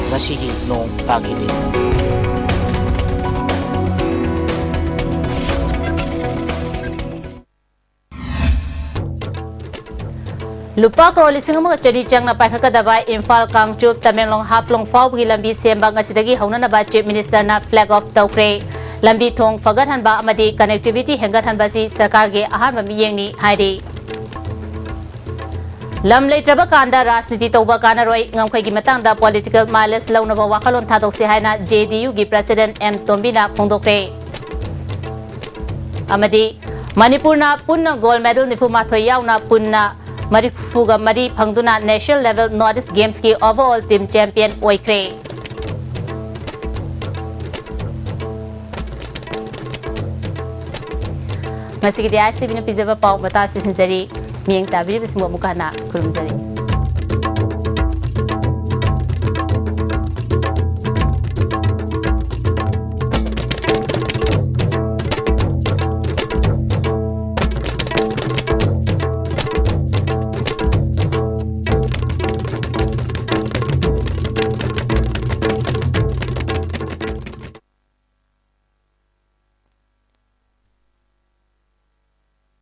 ꯉꯁꯤꯒꯤ ꯅꯣꯡ ꯇꯥꯈꯤꯗꯦ꯫ ꯂꯨꯄꯥ ꯀ꯭ꯔꯣꯔ ꯂꯤꯁꯤꯡ ꯑꯃꯒ ꯆꯅꯤ ꯆꯪꯅ ꯄꯥꯏꯈꯠꯀꯗꯕ ꯏꯝꯐꯥꯜ ꯀꯥꯡꯆꯨꯞ ꯇꯃꯦꯡꯂꯣꯡ ꯍꯥꯐꯂꯣꯡ ꯐꯥꯎꯕꯒꯤ ꯂꯝꯕꯤ ꯁꯦꯝꯕ ꯉꯁꯤꯗꯒꯤ ꯍꯧꯅꯅꯕ Chief Minister ꯅ flag off ꯇꯧꯈ꯭ꯔꯦ꯫ ꯂꯝꯕꯤ ꯊꯣꯡ ꯐꯒꯠꯍꯟꯕ ꯑꯃꯗꯤ connectivity ꯍꯦꯟꯒꯠꯍꯟꯕ ꯑꯁꯤ ꯁꯔꯀꯥꯔꯒꯤ ꯑꯍꯥꯟꯕ ꯃꯤꯠꯌꯦꯡꯅꯤ ꯍꯥꯏꯔꯤ꯫ ꯂꯝ ꯂꯩꯇ꯭ꯔꯕ ꯀꯥꯟꯗ ꯔꯥꯖꯅꯤꯇꯤ ꯇꯧꯕ ꯀꯥꯟꯅꯔꯣꯏ, ꯉꯝꯈꯩꯒꯤ ꯃꯇꯥꯡꯗ political mileage ꯂꯧꯅꯕ ꯋꯥꯈꯜꯂꯣꯟ ꯊꯥꯗꯣꯛꯁꯤ ꯍꯥꯏꯅ J D U ꯒꯤ President M ꯇꯣꯝꯕꯤꯅ ꯐꯣꯡꯗꯣꯛꯈ꯭ꯔꯦ꯫ ꯑꯃꯗꯤ ꯃꯅꯤꯄꯨꯔꯅ ꯄꯨꯟꯅ gold medal ꯅꯤꯐꯨ ꯃꯥꯊꯣꯏ ꯌꯥꯎꯅ ꯄꯨꯟꯅ ꯃꯔꯤꯐꯨꯒ ꯃꯔꯤ ꯐꯪꯗꯨꯅ National Level North East Games ꯀꯤ overall team champion ꯑꯣꯏꯈ꯭ꯔꯦ꯫ ꯉꯁꯤꯒꯤꯗꯤ I S T V ꯅ ꯄꯤꯖꯕ ꯄꯥꯎ ꯃꯇꯥꯡ ꯑꯁꯤꯗ ꯂꯣꯏꯁꯤꯟꯖꯔꯤ꯫ ꯃꯤꯠꯌꯦꯡ ꯇꯥꯕꯤꯔꯤꯕꯁꯤꯡꯕꯨ ꯑꯃꯨꯛꯀ ꯍꯟꯅ ꯈꯨꯔꯨꯝꯖꯔꯤ꯫